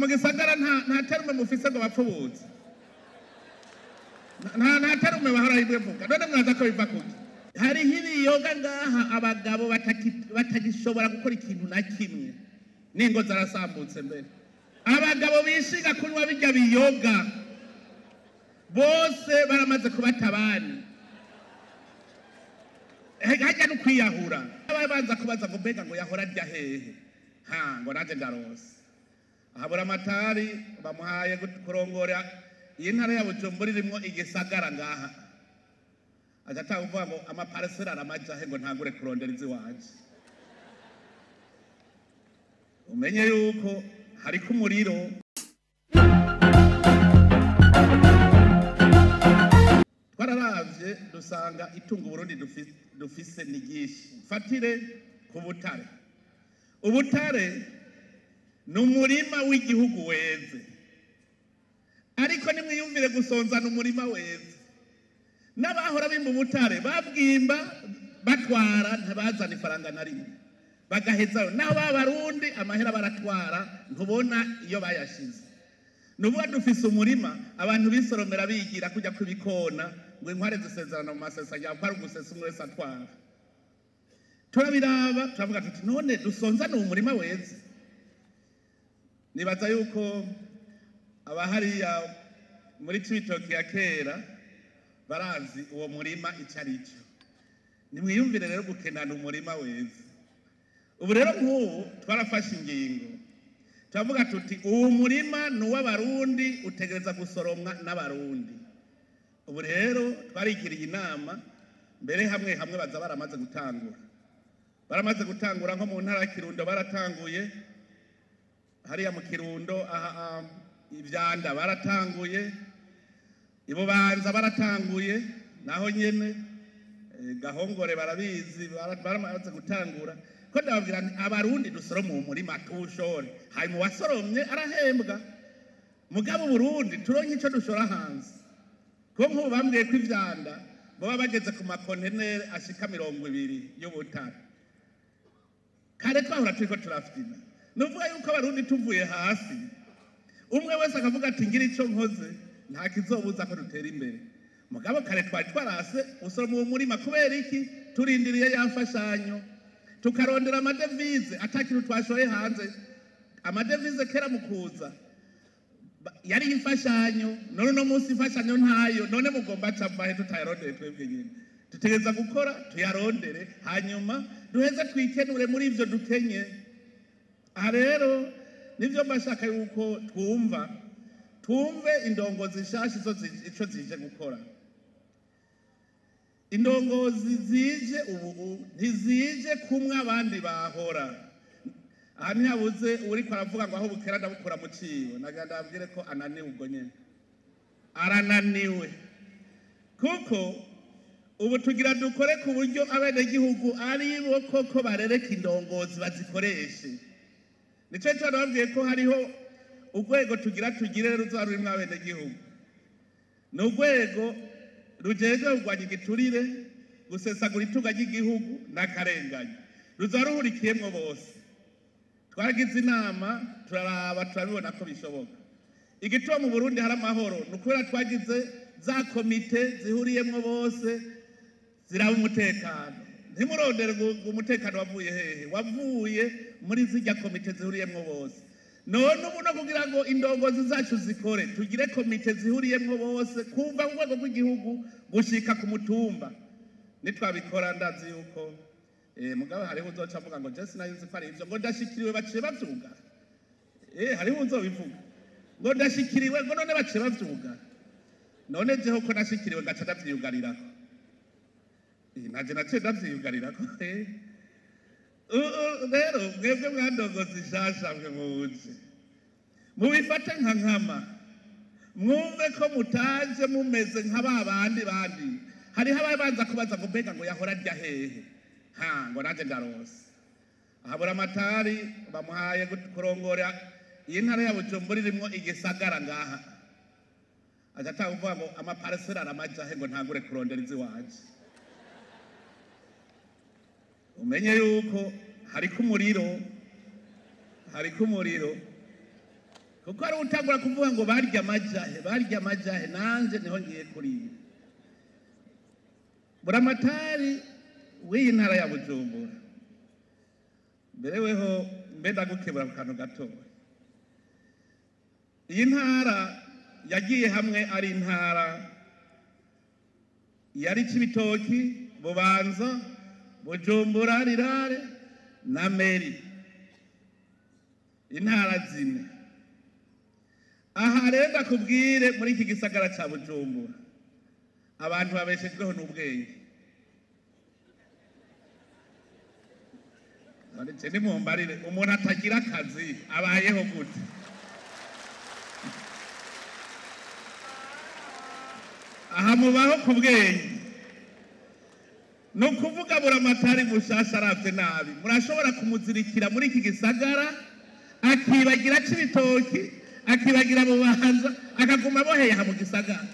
Mu gisagara nta terume mufise ngo bapfubuze, nta terume bahora bivuga. None mwaza ko biva kuki? Hariho ibiyoga ngaha abagabo batagishobora gukora ikintu na kimwe, n'ingo zarasambutse. Mbere abagabo bishinga kunywa bijya biyoga bose baramaze kubatabani, hajya no kwiyahura. Babanza kubaza ngo mbega ngo yahora arya hehe? Ha, ngo nanjye ndarose. Ahabura amatari bamuhaye kurongora iyi ntara ya Bujumbura irimwo igisagara ngaha, aca kuvuga ngo amaparisera aramajahe ngo ntangure kurondera iziwanje. Umenye yuko hariko umuriro. Twararavye dusanga itunga Burundi dufise ni ryinshi. Mfatire ku butare. Ubutare ni umurima w'igihugu weze, ariko nimwiyumvire gusonzana umurima weze. N'abahora bimba ubutare babwimba batwara, ntibazana ifaranga na rimwe, bagahezayo. Naho b'Abarundi amahera baratwara, ntubona iyo bayashize. Nubuga dufise umurima abantu bisoromera bigira kujya kubikona ngo inkware zisezerana mu masesa ya kwari gusesa umwe wese atwara. Turabiraba turavuga tuti none dusonzane umurima weze. Nibaza yuko abahariya muri Cibitoke ya kera barazi uwo murima ico ari cyo. Nimwiyumvire rero gukenana umurima weze. Ubu rero nk'ubu twarafashe ingingo, turavuga tuti uwo murima ni uw'Abarundi, utegereza gusoromwa n'Abarundi. Ubu rero twarigiriye inama, mbere hamwe hamwe baza baramaze gutangura, baramaze gutangura nko mu ntara ya Kirundo baratanguye, hariya mu Kirundo aha Ivyanda baratanguye, Ibubanza baratanguye, naho nyene Gahongore barabizi baramaze gutangura. Ko ndababwira nti Abarundi dusoroma uwo murima tuwushore, hanyuma uwasoromye arahembwa. Mugabo Burundi turonke ico dushora hanze. Kuko nk'ubu bambwiye ko Ivyanda baba bageze ku makonteneri ashika 20 y'ubutare. Kare twahora turiko turafyina. Nuvuga yuko Abarundi tuvuye hasi, umwe wese akavuga ati ngira ico nkoze, nta kizobuza ko dutera imbere. Mugabo kare twari twarase usoroma uwo murima kubera iki? Turindiriye ya mfashanyo, tukarondera amadevize atakintu twashoye hanze. Amadevize kera mu kuza yari imfashanyo, none uno munsi imfashanyo ntayo. None mugomba cavahe tutayarondere twebwe nyene? Dutegereza gukora tuyarondere, hanyuma duheze twikenure muri ivyo dukenye. Aha rero nivyo mbashaka yuko twumva, twumve indongozi nshasha ico zije gukora. Indongozi zije ubu ntizije kumwe abandi bahora. Aha ntihabuze uriko aravuga ngo aho bukera ndabukura mu cibo. Nagira ndababwire ko ananiwe ubwo nyene, arananiwe. Kuko ubu tugira dukore ku buryo abenegihugu ari bo koko barereka indongozi bazikoreshe. Nico gituma nababwiye ko hariho urwego tugira tugire ruzoba rurimwo abenegihugu. Ni urwego rujejwe kurwanya igiturire, gusesagura itunga ry'igihugu n'akarengane. Ruzoba ruhurikiyemwo bose. Twaragize inama turaraba turabibona ko bishoboka. Igituma mu Burundi hari amahoro ni ukubera twagize za komite zihuriyemwo bose ziraba umutekano. Ntimurondere ngo umutekano wavuye hehe, wavuye muri zirya komite zihuriyemwo bose. None ubu no kugira ngo indongozi zacu zikore, tugire komite zihuriyemwo bose kuva ku rwego rw'igihugu gushika ku mutumba. Nitwabikora ndazi yuko mugabo hariho uzoca avuga ngo je sinari nzi ko ari ivyo, ngo ndashikiriwe baciye bavyugara. Hariho uzobivuga ngo ndashikiriwe, ngo none baciye bavyugara. None jeho ko nashikiriwe ngaca ndavyiyugarirako. Naje naciye ndavyiyugarirako. Rero mwebwe mwandongozi nshasha mwe muje mubifate nka nkama, mwumve ko mutaje mumeze nka ba bandi bandi. Hariho ababanza kubaza ngo mbega ngo yahora arya hehe? Ha, ngo nanjye ndarose. Ahabura amatari bamuhaye kurongora iyi ntara ya Bujumbura irimwo igisagara ngaha, aca kuvuga ngo amaparisera aramajahe ngo ntangure kurondera iziwanje. Umenye yuko hariko umuriro, hariko umuriro. Kuko ari utangura kuvuga ngo barya amajahe, barya amajahe, nanje niho ngiye kurira. Buramatari w'iyi ntara ya Bujumbura, mbere weho mbe ndagukebura ku kantu gatoya. Iyi ntara yagiye hamwe ari intara yari Cibitoki, Bubanza, Bujumbura Rirare na Meri, intara zine. Aha rero ndakubwire, muri iki gisagara ca Bujumbura abantu babeshejweho n'ubwenge. None nimumbarire, umuntu atagira akazi abayeho gute? Aha mubaho ku bwenge. Ni ukuvuga Buramatari mushasha aravye nabi, murashobora kumuzirikira muri iki gisagara akibagira Cibitoki, akibagira Bubanza, akaguma aboheye aha mu gisagara.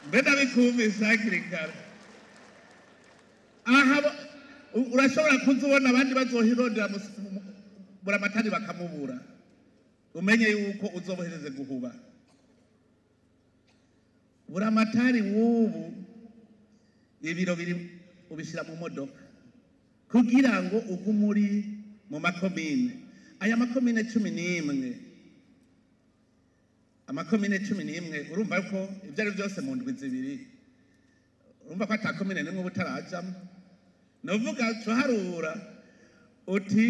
Mbe ndabikumvise hakiri kare. Aha urashobora kuza ubona abandi bazohirondera Buramatari bakamubura, umenye yuko uzobohereze guhuba. Buramatari w'ubu ibiro biri ubishyira mu modoka kugira ngo ugume uri mu makomine. Aya makomine 11, amakomine 11, urumva ko ibyo ari byose mu ndwi zibiri, urumva ko ata komine n'imwe uba utarajamo. Ni uvuga tuharura uti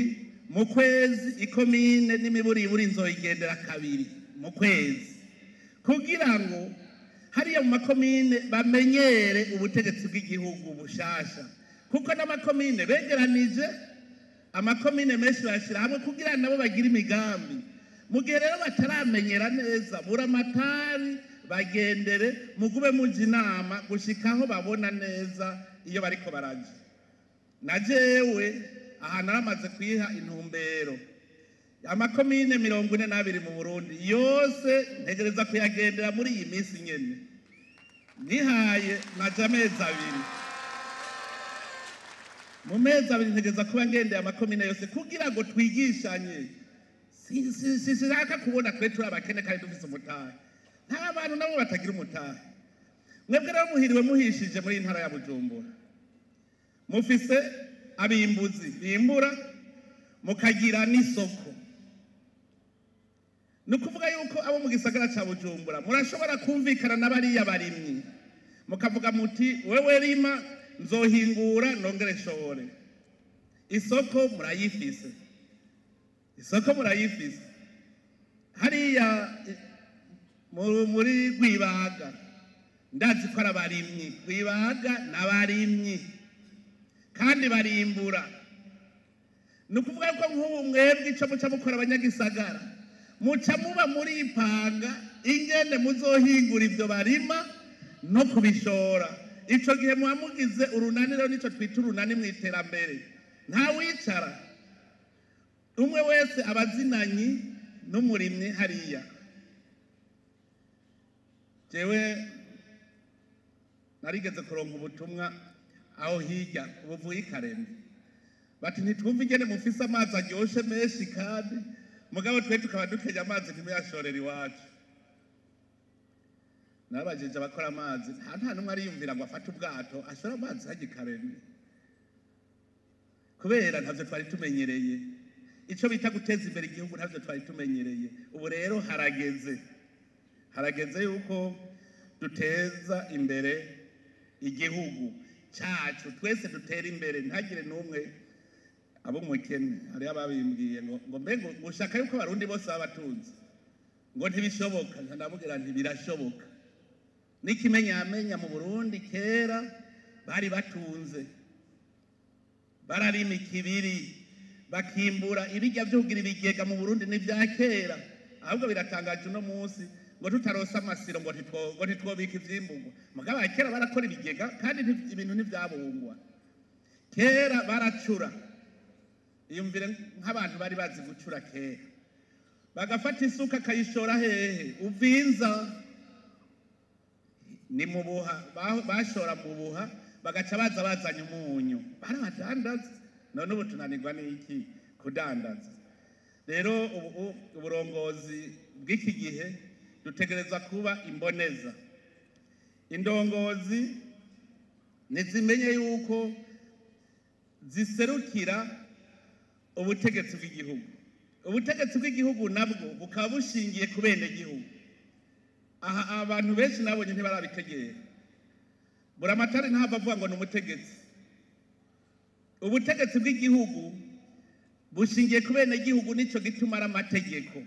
mu kwezi ikomine n'imiburiburi nzoyigendera kabiri mu kwezi, kugira ngo hariya mu makomine bamenyere ubutegetsi bw'igihugu bushasha. Kuko n'amakomine begeranije, amakomine menshi bayashyira hamwe kugira nabo bagire imigambi. Mu gihe rero bataramenyera neza, Buramatari bagendere, mugube muja inama gushika aho babona neza iyo bariko baraja. Na jewe aha naramaze kwiha intumbero, amakomine 42 mu Burundi yose ntegereza kuyagendera muri iyi minsi nyene. Nihaye naje amezi abiri, mu mezi abiri ntegereza kuba ngendeye amakomine yose kugira ngo twigishanye. Sinshaka kubona twe turi abakene kandi dufise umutahe. Nta bantu nabo batagira umutahe. Mwebwe rero muhiriwe muhishije muri iyi ntara ya Bujumbura, mufise abimbuzi bimbura, mukagira n'isoko. Ni ukuvuga yuko abo mu gisagara ca Bujumbura murashobora kumvikana n'abariya barimyi, mukavuga muti wewe rima nzohingura nongere nshore. Isoko murayifise, isoko murayifise. Hariya muri Rwibaga ndazi ko ari abarimyi. Rwibaga n'abarimyi kandi barimbura. Ni ukuvuga ko nk'ubu mwebwe ico muca mukora abanyagisagara, muca muba muripanga ingene muzohingura ivyo barima no kubishora. Ico gihe muba mugize urunani. Rero nico twita urunani mu iterambere. Nta wicara, umwe wese abazinanyi n'umurimyi hariya. Jewe narigeze kuronka ubutumwa aho hirya ubuvuye ikarembe, bati ntitwumve ingene mufise amazi aryoshe menshi kandi mugabo twe tukaba dukenya amazi ntimuyashorere iwacu. Nabajije abakora amazi, nta n'umwe ariyumvira ngo afate ubwato ashore amazi hajya ikarembe, kubera ntavyo twari tumenyereye. Ico bita guteza imbere igihugu ntavyo twari tumenyereye. Ubu rero harageze, harageze yuko duteza imbere igihugu cacu, twese dutera imbere, ntagire n'umwe abo umukene. Hariho ababimbwiye ngo mbe ngo ushaka yuko abarundi bose baba batunze, ngo ntibishoboka. Ndamubwira nti birashoboka. N'ikimenyamenya mu Burundi kera bari batunze, bararima ikibiri bakimbura ibirya vyo kugira ibigega. Mu Burundi ni vya kera. Ahubwo biratangaje uno munsi ngo tutarose amasiro ngo ntitwobika ivyimburwa. Mugabo kera barakora ibigega kandi ibintu ntivyabungwa. Kera baracura, iyumvire nk'abantu bari bazi gucura kera, bagafata isuka akayishora hehe? Uvinza ni mu Buha, bashora mu Buha, bagaca baza bazanye umunyu, barabadandaza. None ubu tunanirwa n'iki kudandaza? Rero uburongozi bw'iki gihe dutegereza kuba imboneza. Indongozi nizimenye yuko ziserukira ubutegetsi bw'igihugu. Ubutegetsi bw'igihugu nabwo bukaba bushingiye ku benegihugu. Aha abantu benshi nabonye ntibarabitegera. Buramatari ntava avuga ngo ni umutegetsi. Ubutegetsi bw'igihugu bushingiye ku benegihugu, nico gituma ari amategeko.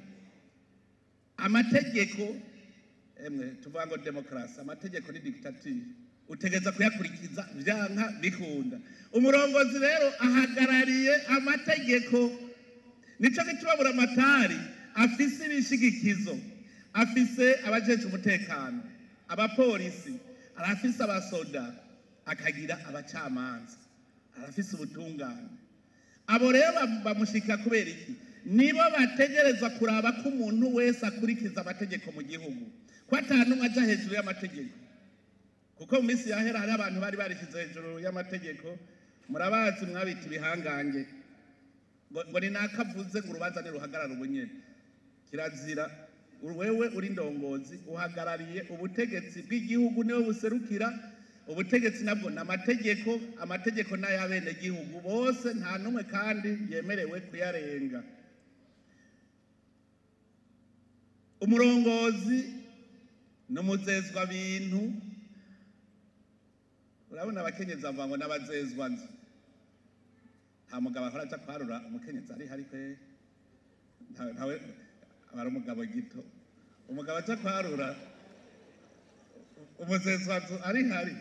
Amategeko emwe tuvuga ngo demokarasi, amategeko ni dictature, utegereza kuyakurikiza vyanka bikunda. Umurongozi rero ahagarariye amategeko, nico gituma Buramatari afise ibishigikizo, afise abajejwe umutekano, abapolisi, arafise abasoda, akagira abacamanza, arafise ubutungane. Abo rero bamushika kubera iki? Nibo bategerezwa kuraba ko umuntu wese akurikiza amategeko mu gihugu, ko atanumwe aja hejuru y'amategeko. Kuko mu minsi yahera hari abantu bari barishize hejuru y'amategeko, murabazi mwabita ibihangange, ngo ni nakavuze ngo urubanza niruhagarara ubunyene. Kirazira, wewe uri ndongozi uhagarariye ubutegetsi bw'igihugu, niwe buserukira ubutegetsi, nabwo ni amategeko. Amategeko n'ay'abenegihugu bose, nta n'umwe kandi yemerewe kuyarenga. Umurongozi ni umuzezwa bintu. Urabona abakenyezi bavuga ngo n'abazezwa nzu. Nta mugabo ahora aja kwarura umukenyezi ari hari kwe, ntawe aba ari umugabo gito. Umugabo aja kwarura umuzezwa nzu ari hari,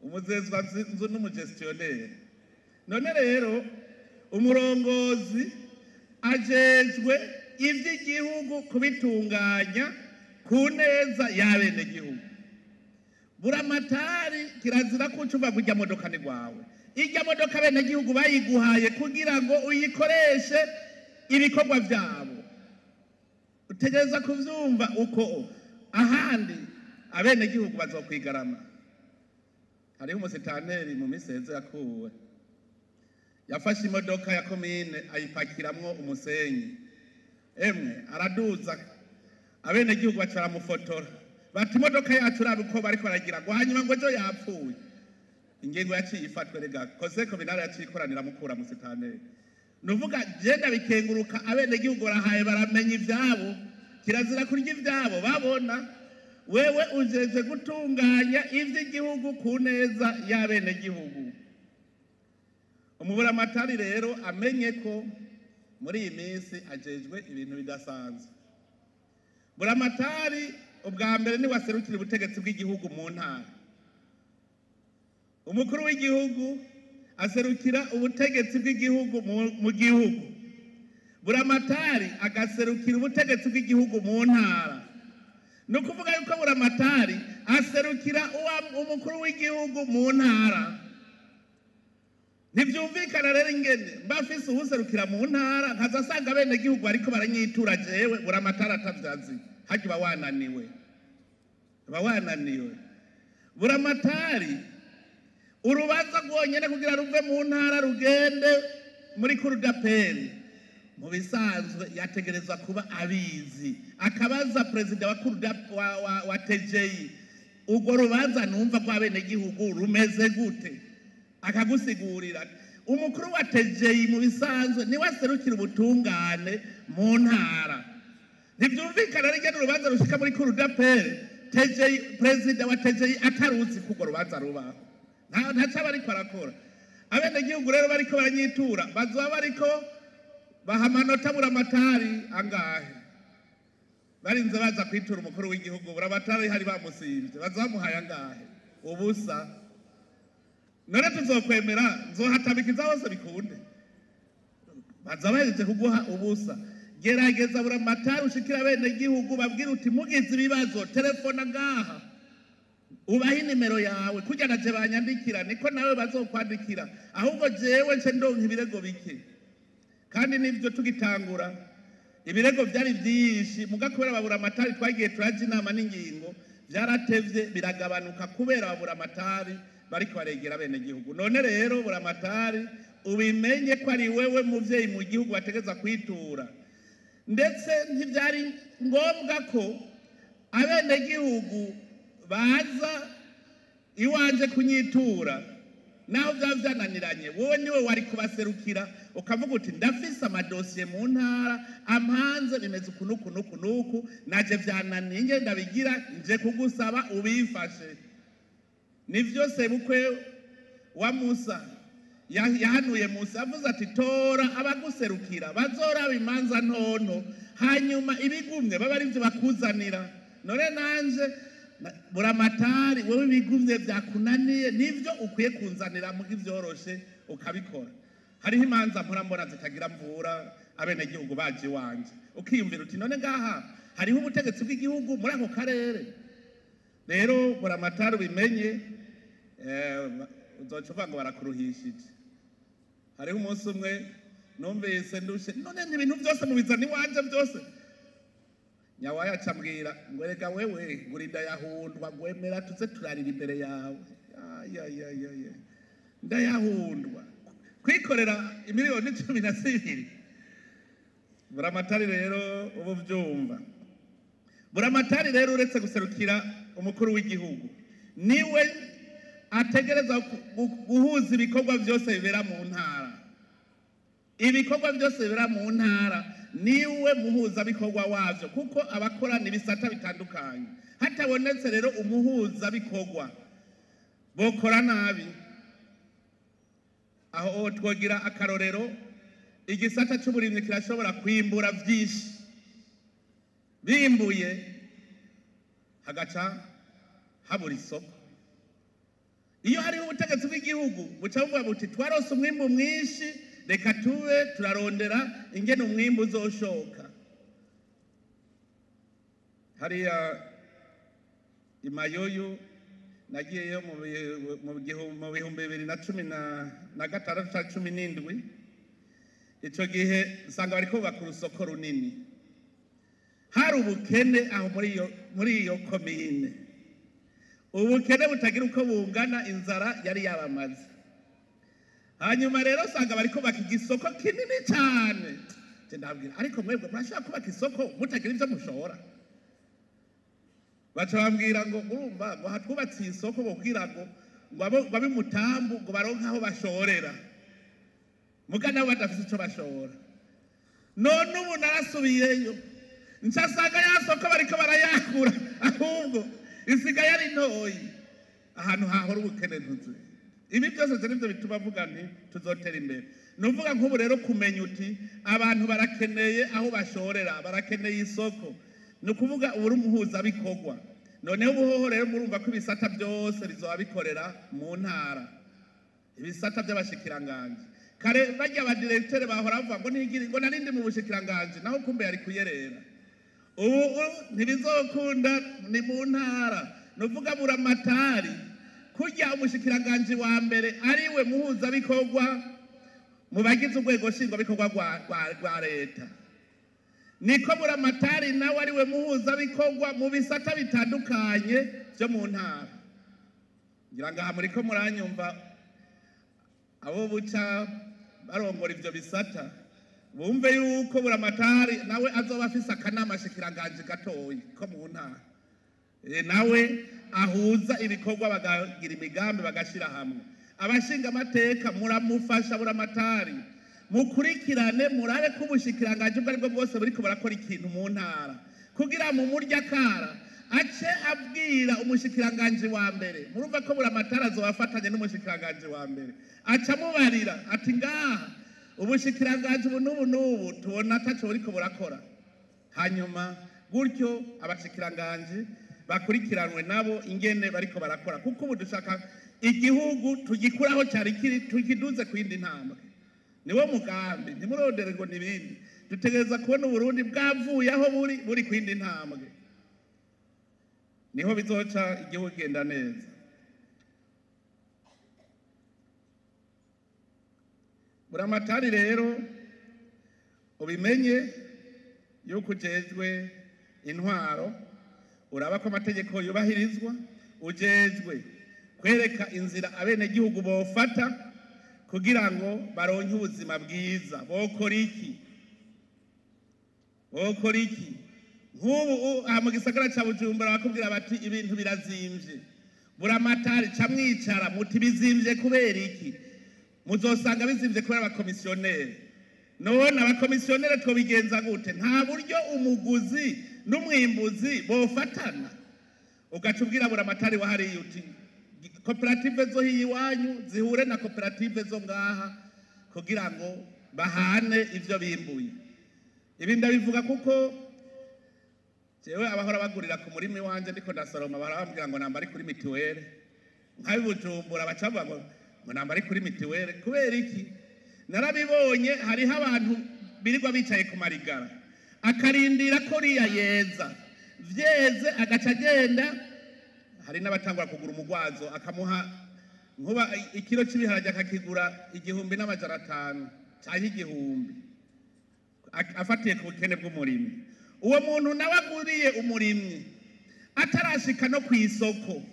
umuzezwa nzu n'umugestionnaire. None rero umurongozi ajejwe ivy'igihugu kubitunganya ku neza y'abenegihugu. Buramatari kirazira ko ucuva kujya modoka ni gwawe. Ijya modoka abenegihugu bayiguhaye kugira ngo uyikoreshe ibikorwa vyabo. Utegereza kuvyumva uko ahandi abenegihugu bazokwigarama. Hariho umusitaneri mu minsi iheze yakuwe, yafashe imodoka ya komine ayipakiramwo umusenyi, emwe araduza, abenegihugu baca baramufotora bati imodoka yacu urabe uko bariko baragira ngo hanyuma ngo ejo yapfuye. Ingingo yaciye ifatwe rega kose kominara yaciye ikoranira mukura musitaneri. Nuvuga genda bikenguruka, abenegihugu barahaye baramenya ivyabo, kirazira kurya ivyabo babona. Wewe ujeje gutunganya ivy'igihugu ku neza y'abenegihugu. Umuburamatari rero amenye ko muri iyi minsi ajejwe ibintu bidasanzwe. Buramatari ubwa mbere ni waserukira ubutegetsi bw'igihugu mu ntara. Umukuru w'igihugu aserukira ubutegetsi bw'igihugu mu gihugu. Buramatari agaserukira ubutegetsi bw'igihugu mu ntara. Ni ukuvuga yuko Buramatari aserukira umukuru w'igihugu mu ntara. Ntivyumvikana rero ingene mba mfise uwuserukira mu ntara nkaza asanga abenegihugu bariko baranyitura jewe Buramatari atavyazi. Harya uba wananiwe, uba wananiwe. Buramatari urubanza rwonyene kugira ruve mu ntara rugende muri kurudaperi, mu bisanzwe yategerezwa kuba abizi, akabaza perezida wa kuruda wa TGI, urwo rubanza numva ko abenegihugu rumeze gute, akagusigurira. Umukuru wa TGI mu bisanzwe niwe aserukira ubutungane mu ntara. Ntivyumvikana rero urubanza rushika muri kurudaperi, TGI, perezida wa TGI ataruzi ko urwo rubanza rubaho, ntaco aba ariko arakora. Abenegihugu rero bariko baranyitura, bazoba bariko baha amanota Buramatari angahe? Barinze baza kwitura umukuru w'igihugu, Buramatari hari bamusivye, baza bamuhaye angahe? Ubusa. None tuzokwemera nzohatabikiza hose bikunde? Baza bahejeje kuguha ubusa. Gerageza Buramatari ushikira abenegihugu babwire uti mugize ibibazo telefona ngaha, ubahe inimero yawe, kurya naje banyandikira niko nawe bazokwandikira, ahubwo jewe nce ndonka ibirego bike. Kandi nivyo tugitangura ibirego vyari vyinshi, muga kubera Baburamatari twagiye turaja inama n'ingingo, vyaratevye biragabanuka kubera Baburamatari bariko baregera abenegihugu. None rero Buramatari ubimenye ko ari wewe muvyeyi mu gihugu bategeza kwitura. Ndetse ntivyari ngombwa ko abenegihugu baza iwanje kunyitura naho vyaba vyananiranye, wowe niwe wari kubaserukira ukavuga uti ndafise amadosiye mu ntara ampanze bimeze uku n'uku n'uku n'uku, naje vyananiye nge ndabigira nje kugusaba ubimfashe. Nivyo sebukwe wa Musa yahanuye Musa avuze ati tora abaguserukira bazoraba imanza ntonto, hanyuma ibigumye baba arivyo bakuzanira. None nanje Buramatari, wewe ibigumye vyakunaniye nivyo ukwiye kunzanira muga ivyoroshe ukabikora. Hariho imanza mpora mbona zitagira mvura abenegihugu baje iwanje, ukiyumvira uti none ngaha hariho ubutegetsi bw'igihugu muri ako karere. Rero Buramatari ubimenye, uzoca uvuga ngo barakuruhishije. Hariho umunsi umwe numvise ndushe, none ibintu vyose mubizana iwanje vyose. Nyawaya aca ambwira ngo erega wewe ngo uri ndayahundwa, ngo emera tuze turarira imbere yawe. Ay. Ndayahundwa kwikorera imiliyoni 12. Buramatari rero ubu vyumva. Buramatari rero uretse guserukira umukuru w'igihugu, niwe ategereza guhuza ibikorwa vyose bibera mu ntara. Ibikorwa vyose bibera mu ntara niwe muhuza bikorwa wavyo, kuko abakorana ibisata bitandukanye. Hatabonetse rero umuhuza bikorwa bokora nabi. Aho twogira akarorero, igisata c'uburimyi kirashobora kwimbura vyinshi, bimbuye hagaca habura isoko. Iyo hariho ubutegetsi bw'igihugu buca buvuga buti twarose umwimbu mwinshi, reka tube turarondera ingene umwimbu uzoshoka. Hariya Imayoyo nagiyeyo mu bihumbi bibiri na cumi na gatandatu canke cumi n'indwi. Ico gihe nsanga bariko bubaka urusoko runini. Hari ubukene aho muri iyo komine, ubukene butagira uko bungana, inzara yari yabamaze. Hanyuma rero usanga bariko bubaka igisoko kinini cane. Nje ndababwira, ariko mwebwe murashobora kubaka isoko mutagira ivyo mushora? Baca bambwira ngo urumva ngo hatwubatse isoko kugira ngo abe mutambu ngo baronke aho bashorera, muga nabo badafise ico bashora. None ubu narasubiyeyo nsanga ya soko bariko barayagura, ahubwo isigaye ari ntoyi. Ahantu hahora ubukene ntuzi. Ibi byose nivyo bituma mvuga nti tuzotera imbere. Nuvuga nk'ubu rero kumenya uti abantu barakeneye aho bashorera, barakeneye isoko, ni ukuvuga ubu uri umuhuzabikorwa. Noneho ubuhoho rero murumva ko ibisata byose bizoba bikorera mu ntara, ibisata by'abashikiranganji. Kare barya abadirektere bahora bavuga ngo ntigiri ngo narindi mu bushikiranganji, naho kumbe yari kuyerera. Ubu ntibizokunda, ni mu ntara. Nuvuga Buramatari kurya umushikiranganji wa mbere ariwe muhuzabikorwa mu bagize urwego nshingwabikorwa rwa leta, niko Buramatari nawe ariwe muhuzabikorwa mu bisata bitandukanye vyo mu ntara. Ngira ngaha muriko muranyumva, abo buca barongora ivyo bisata bumve yuko Buramatari nawe azoba afise akanama shikiranganji gatoyi ko mu ntara, nawe ahuza ibikorwa bagagira imigambi bagashira hamwe. Abashinga amateka muramufasha Buramatari, mukurikirane murabe ko ubushikiranganji ubwo aribwo bwose buriko barakora ikintu mu ntara, kugira mu murya kara ace abwira umushikiranganji wa mbere. Murumva ko Buramatari azobafatanye n'umushikiranganji wa mbere, aca amubarira ati ngaha ubushikiranganji ubu n'ubu n'ubu tubona ataco buriko burakora. Hanyuma gutyo abashikiranganji bakurikiranwe nabo ingene bariko barakora, kuko ubu dushaka igihugu tugikuraho cari kiri tukiduze ku yindi ntambwe. Niwo mugambi, ntimurondere ngo nibindi. Dutegereza kubona Uburundi bwavuye aho buri, buri ku yindi ntambwe, niho bizoca igihugu kigenda neza. Buramatari rero ubimenye yuko ujejwe intwaro, uraba ko amategeko yubahirizwa, ujejwe kwereka inzira abenegihugu bofata kugira ngo baronke ubuzima bwiza bokora iki? Bokora iki? Nk'ubu aha mu gisagara ca Bujumbura bakubwira bati ibintu birazimvye, buramatari ca mwicara muti bizimvye kubera iki? Muzosanga bizimvye kubera abakomisiyoneri. None abakomisiyoneri twobigenza gute? Nta buryo umuguzi n'umwimbuzi bofatana. Ugaca ubwira buramatari wa hariya uti koperative zo hiyi iwanyu zihure na koperative zo ngaha kugira ngo bahane ivyo bimbuye. Ibi ndabivuga kuko jewe abahora bagurira ku murimi wanje ndiko ndasoroma barabambwira ngo namba ari kuri mituwere, nkabibujumbura bacavuga ngo namba ari kuri mituwere. Kubera iki? Narabibonye hariho abantu birirwa bicaye ku marigara akarindira ko riya yeza vyeze agaca agenda. Hari n'abatangura kugura umugwazo akamuha nkuba ikiro c'ibiharage akakigura 1500 canke 1000 afatiye ku bukene bw'umurimyi. Uwo muntu nawe aguriye umurimyi atarashika no kw'isoko,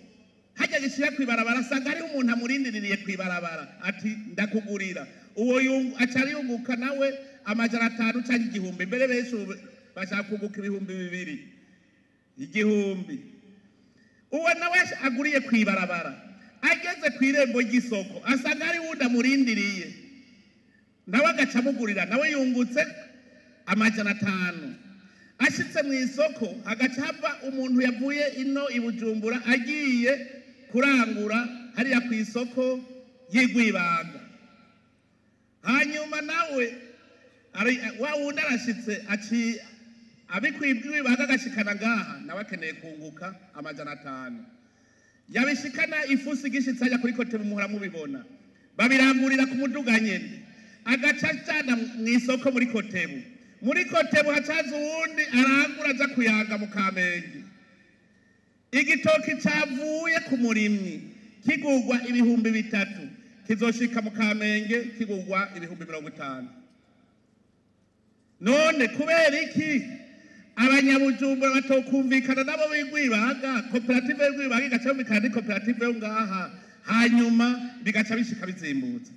hajya gishira kw'ibarabara asanga hariho umuntu amurindiririye kw'ibarabara ati ndakugurira. Uwo aca ariyunguka nawe 500 canke 1000. Mbere benshi bashaka kunguka 2000, 1000. Uwo nawe aguriye kw'ibarabara ageze kw'irembo ry'isoko asanga hariho uwundi amurindiriye nawe agaca amugurira, nawe yungutse 500. Ashitse mu isoko agaca hava umuntu yavuye ino i Bujumbura agiye kurangura hariya ku isoko y'Igwibaga. Hanyuma nawe wa wundi arashitse aci abikwibwibaga agashikana ngaha, nawe akeneye kunguka 500. Yabishikana ifusi igishitse ajya kuri kote muhora mubibona, babirangurira ku muduga nyene, agaca ajana mu isoko muri kotebu. Muri kotebu hacaza uwundi arangura aja kuyanga mu Kamenge. Igitoki cavuye ku murimyi kigurwa 3000 kizoshika mu Kamenge kigurwa 50,000. None kubera iki abanyabujumbura batokumvikana nabo b'Igwibaga, koperative y'Igwibaga igaca yumvikana ni koperative yo ngaha, hanyuma bigaca bishika bizimbutse?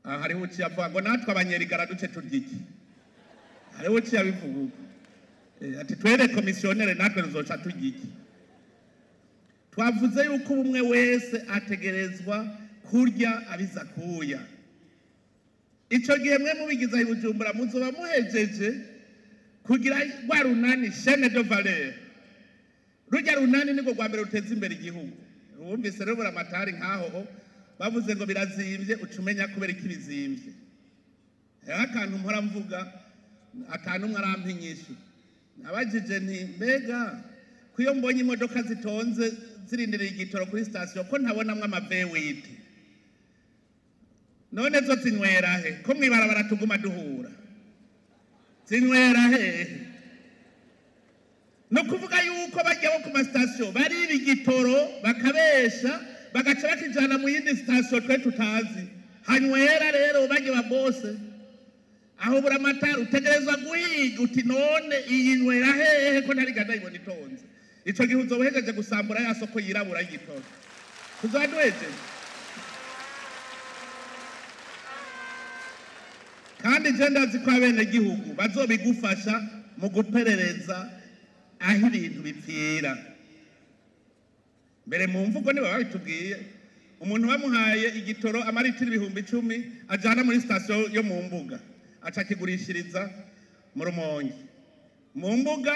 Aha hariho uciye avuga ngo natwe abanyerigara duce turya iki? Hariho uciye abivuga uko ati twere komisiyonere natwe tuzoca turya iki? Twavuze yuko ubumwe wese ategerezwa kurya abiza kuya. Ico gihe mwe mubigiza i Bujumbura muzoba muhejeje kugira rwa runani chaîne de valeur. Rujya runani niko rwa mbere ruteza imbere igihugu. Wumvise rero buramatari nkaho bavuze ngo birazimvye, uca umenya kubera iki bizimvye. Hariho akantu mpora mvuga atanu umwe arampa inyishu. Nabajije nti mbega ko iyo mbonye imodoka zitonze zirindiriye igitoro kuri sitasiyo ko ntabonamwo ama V8, none zo zinywera he? Ko mw'ibarabara tuguma duhura, zinywera hehe? No kuvuga yuko bajya bo ku masitasiyo bariba igitoro bakabesha bagaca bakijana mu yindi sitasiyo twe tutazi hanywera. Rero bajya ba bose aho buramatari utegerezwa guhiga uti none iyi nywera hehe ko ntari ndayibona itonze? Ico gihe uzoba uhejeje gusambura ya soko yirabura y'igitoro, tuzoba duhejeje. Kandi je ndazi ko abenegihugu bazobigufasha mu guperereza aho ibintu bipfira. Mbere mu mvugo niba babitubwiye, umuntu bamuhaye igitoro amaritiro 10,000 ajana muri sitasiyo yo mu mbuga aca akigurishiriza mu Rumonge. Mu mbuga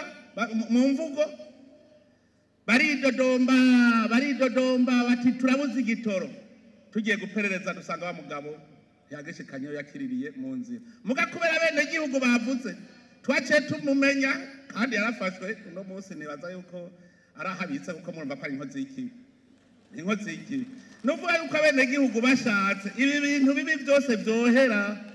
mu mvugo baridodomba baridodomba bati turabuze igitoro. Tugiye guperereza dusanga wa mugabo yagishikanyeyo yakiririye mu nzira. Muga kubera abenegihugu bavuze twaciye tumumenya, kandi yarafashwe. Uno munsi nibaza yuko arahabitse kuko murumva ko ari inkozi y'ikibi. Inkozi y'ikibi. Nuvuga yuko abenegihugu bashatse ibi bintu bibi byose vyohera.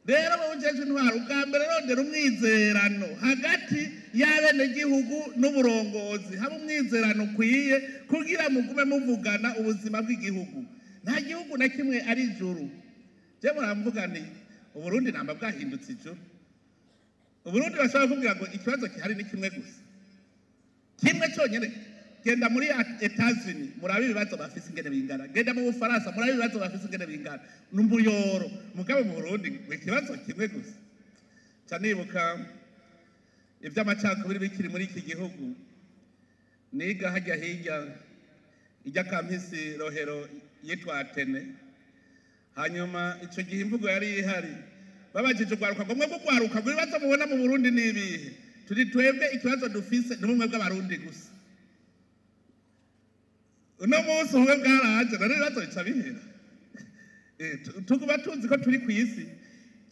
Rero wowe ujejwe intwaro, ubwa mbere rondera umwizerano hagati y'abenegihugu n'uburongozi, haba umwizerano ukwiye kugira mugume muvugana ubuzima bw'igihugu. Nta gihugu na kimwe ari ijuru. Je muramvuga nti Uburundi namba bwahindutse ijuru. Uburundi bashobora kumbwira ngo ikibazo gihari ni kimwe gusa, kimwe cyonyine Genda muri Etats-Unis murabe ibibazo bafise ingene bingana, genda mu Bufaransa murabe ibibazo bafise ingene bingana. N'umuyoro mugabo mu Burundi ngo ikibazo kimwe gusa. Ca nibuka ivy'amacakubiri bikiri muri iki gihugu, niga hajya hirya ijya kampisi Rohero yitwa Atene. Hanyuma ico gihe imvugo yari ihari, babajije urwaruka ngo mwebwe urwaruka ngo ibibazo mubona mu Burundi ni ibihe? Turi twebwe ikibazo dufise ni ubumwe bw'Abarundi gusa. Uno munsi ubumwe bwaraje, none ibibazo bica bihera. Tuguba tuzi ko turi kw'isi.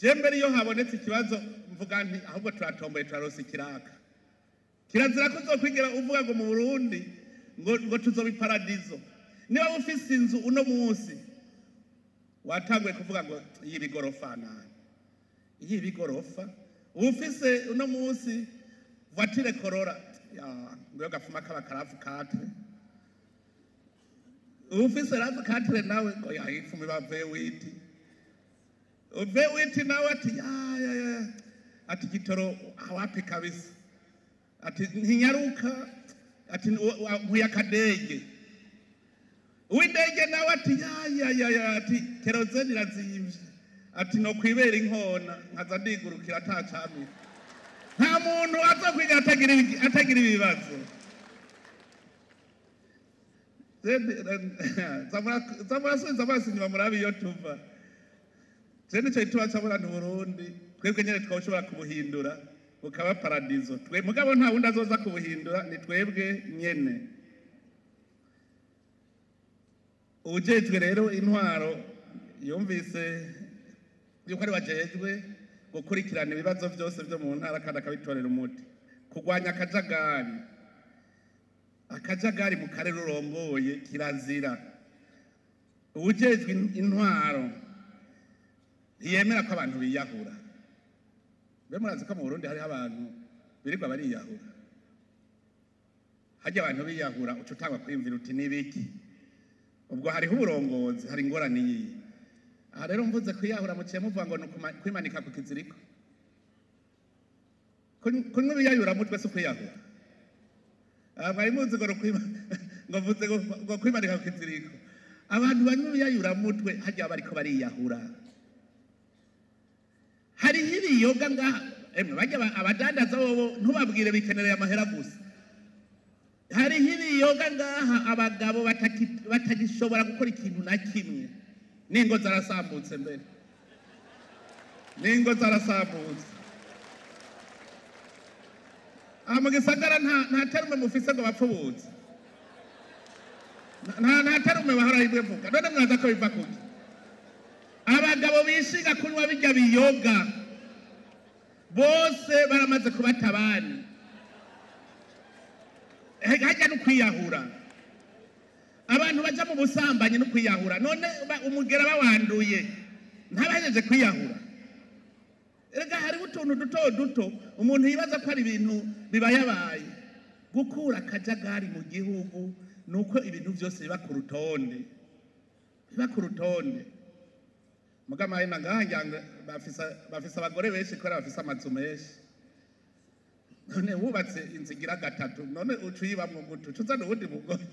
Je mbere iyo habonetse ikibazo mvuga nti ahubwo turatomboye, turarose ikiraka. Kirazira ko uzokwigera uvuga ngo mu Burundi ngo tuzoba iparadizo. Niba ufise inzu uno munsi watanguye kuvuga ngo iyi bigorofa nani, iyi bigorofa. Ufise uno munsi voiture Corolla ya ngo gafuma kaba karavu katre, ufise rav katre nawe ngo ya ifumi ba V8, V8 nawe ati ya ya ya, ati gitoro wapi kabisa, ati ntinyaruka, ati nkuya kadege. Uw'indege nawe ati ya ya ya ya, ati kerosene irazimvye, ati no kwibera inkona nkaza ndigurukira atacamira. Nta muntu azokwiga atagira ibibazo. Zamurasubiza amaso inyuma murabe iyo tuva. Je nico gituma cabura nti Burundi twebwe nyene twashobora kubuhindura bukaba paradizo. Twe mugabo nta wundi azoza kubuhindura, ni twebwe nyene. Uwujejwe rero intwaro yumvise yuko ari wajejwe gukurikirana ibibazo vyose vyo mu ntara kandi akabitorera umuti. Kurwanya akajagari, akajagari mu karere urongoye kirazira. Uwujejwe intwaro ntiyemera ko abantu biyahura. Mbe murazi ko mu Burundi hariho abantu birirwa bariyahura? Harya abantu biyahura uca utangwa kwiyumvira uti nibiki? Ubwo hariho uburongozi, hari ingorane yiyi. Aha rero mvuze kwiyahura muciye muvuga ngo ni kwimanika ku kiziriko. Kunywa ibiyayura mutwe si ukwiyahura. Aha mwari muzi ngo ngo mvuze ngo kwimanika ku kiziriko. Abantu banywa ibiyayura mutwe harya bariko bariyahura. Hariho ibiyoga ngaha, emwe barya abadandaza bobo ntubabwire bikenereye amahera gusa. Hariho ibiyoga ngaha abagabo batagishobora gukora ikintu na kimwe. N'ingo zarasambutse mbere. N'ingo zarasambutse. Aha mu gisagara nta terume mufise ngo bapfubutse. Nta terume bahora imwe mvuga. None mwaza ko biva kuki? Abagabo bishinga kunywa birya biyoga bose baramaze kubatabani. Hajya no kwiyahura. Abantu baja mu busambanyi no kwiyahura. None umugera bawanduye ntabahejeje kwiyahura. Erega hariho utuntu duto duto umuntu yibaza ko ari ibintu bibayabaye. Gukura akajagari mu gihugu nuko ibintu byose biba ku rutonde. Biba ku rutonde. Mugama ina ngaha bafise abagore benshi kubera bafise amazu menshi. None wubatse inzu igira gatatu, none uca uyibamwo gute? Uca uzana uwundi mugore.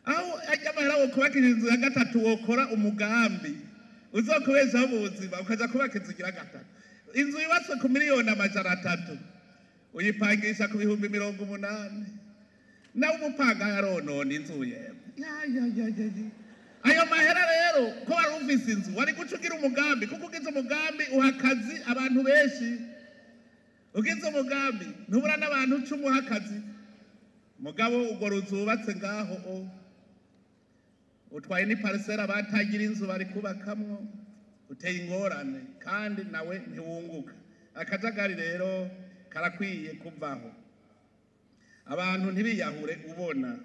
Aho ajya amahera wo kubaka inzu ya gatatu wokora umugambi uzokubeshaho ubuzima, ukaja kubaka inzu igira gatatu. Inzu yubatswe ku 300,000,000 uyipangisha ku 80,000. Nawe umupanga yaronona inzu yewe. Ya, ya, ya, ya, ya. Ayo mahera rero ko wari ufise inzu wari guca ugira umugambi, kuko ugize umugambi uha akazi abantu benshi. Ugize umugambi ntubura n'abantu uca umuha akazi. Mugabo urwo ruzu wubatse ngaho o utwaye ni parcelle abatagira inzu bari kubakamwo, uteye ingorane kandi nawe ntiwunguka. Akajagari rero karakwiye kuvaho. Abantu ntibiyahure ubona.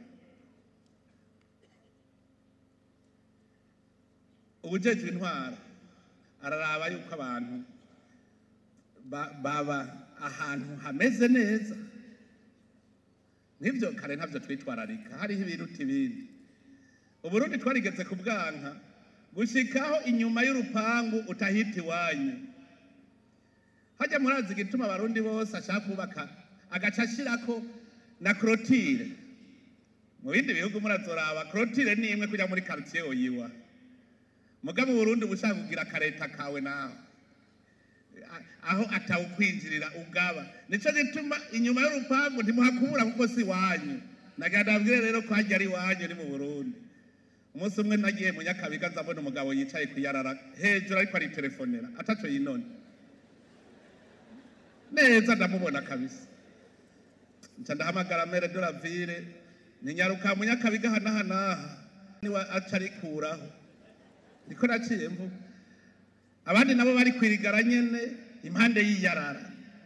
Uwujejwe intwaro araraba yuko abantu baba ahantu hameze neza. Nivyo kare ntavyo twitwararika, hariho ibiruta ibindi. Uburundi twarigeze kubwanka gushikaho inyuma y'urupangu utahita iwanyu. Hajya murazi igituma abarundi bose ashaka kubaka agaca ashirako Na clôture, mu bindi bihugu murazoraba, clôture ni imwe kuja muri quartier oyiwa. Mugabo mu Burundi uba ushaka kugira akareta kawe naho aho atawukwinjirira ugaba. Nico gituma inyuma y'urupangu ntimuhakubura kuko si iwanyu. Nagira ndabwire rero ko harya ari iwanyu, ni mu Burundi. Umunsi umwe nagiye mu Nyakabiga, nzabona umugabo yicaye kuyarara hejuru ariko aritelefonera ataco yinone neza, ndamubona kabisa. Nca ndahamagara maire de la ville, ninyaruka mu Nyakabiga aha n'aha n'aha, niwe aca arikuraho. Niko naciye mvuga. Abandi nabo bari kwirigara nyene impande y'iyarara,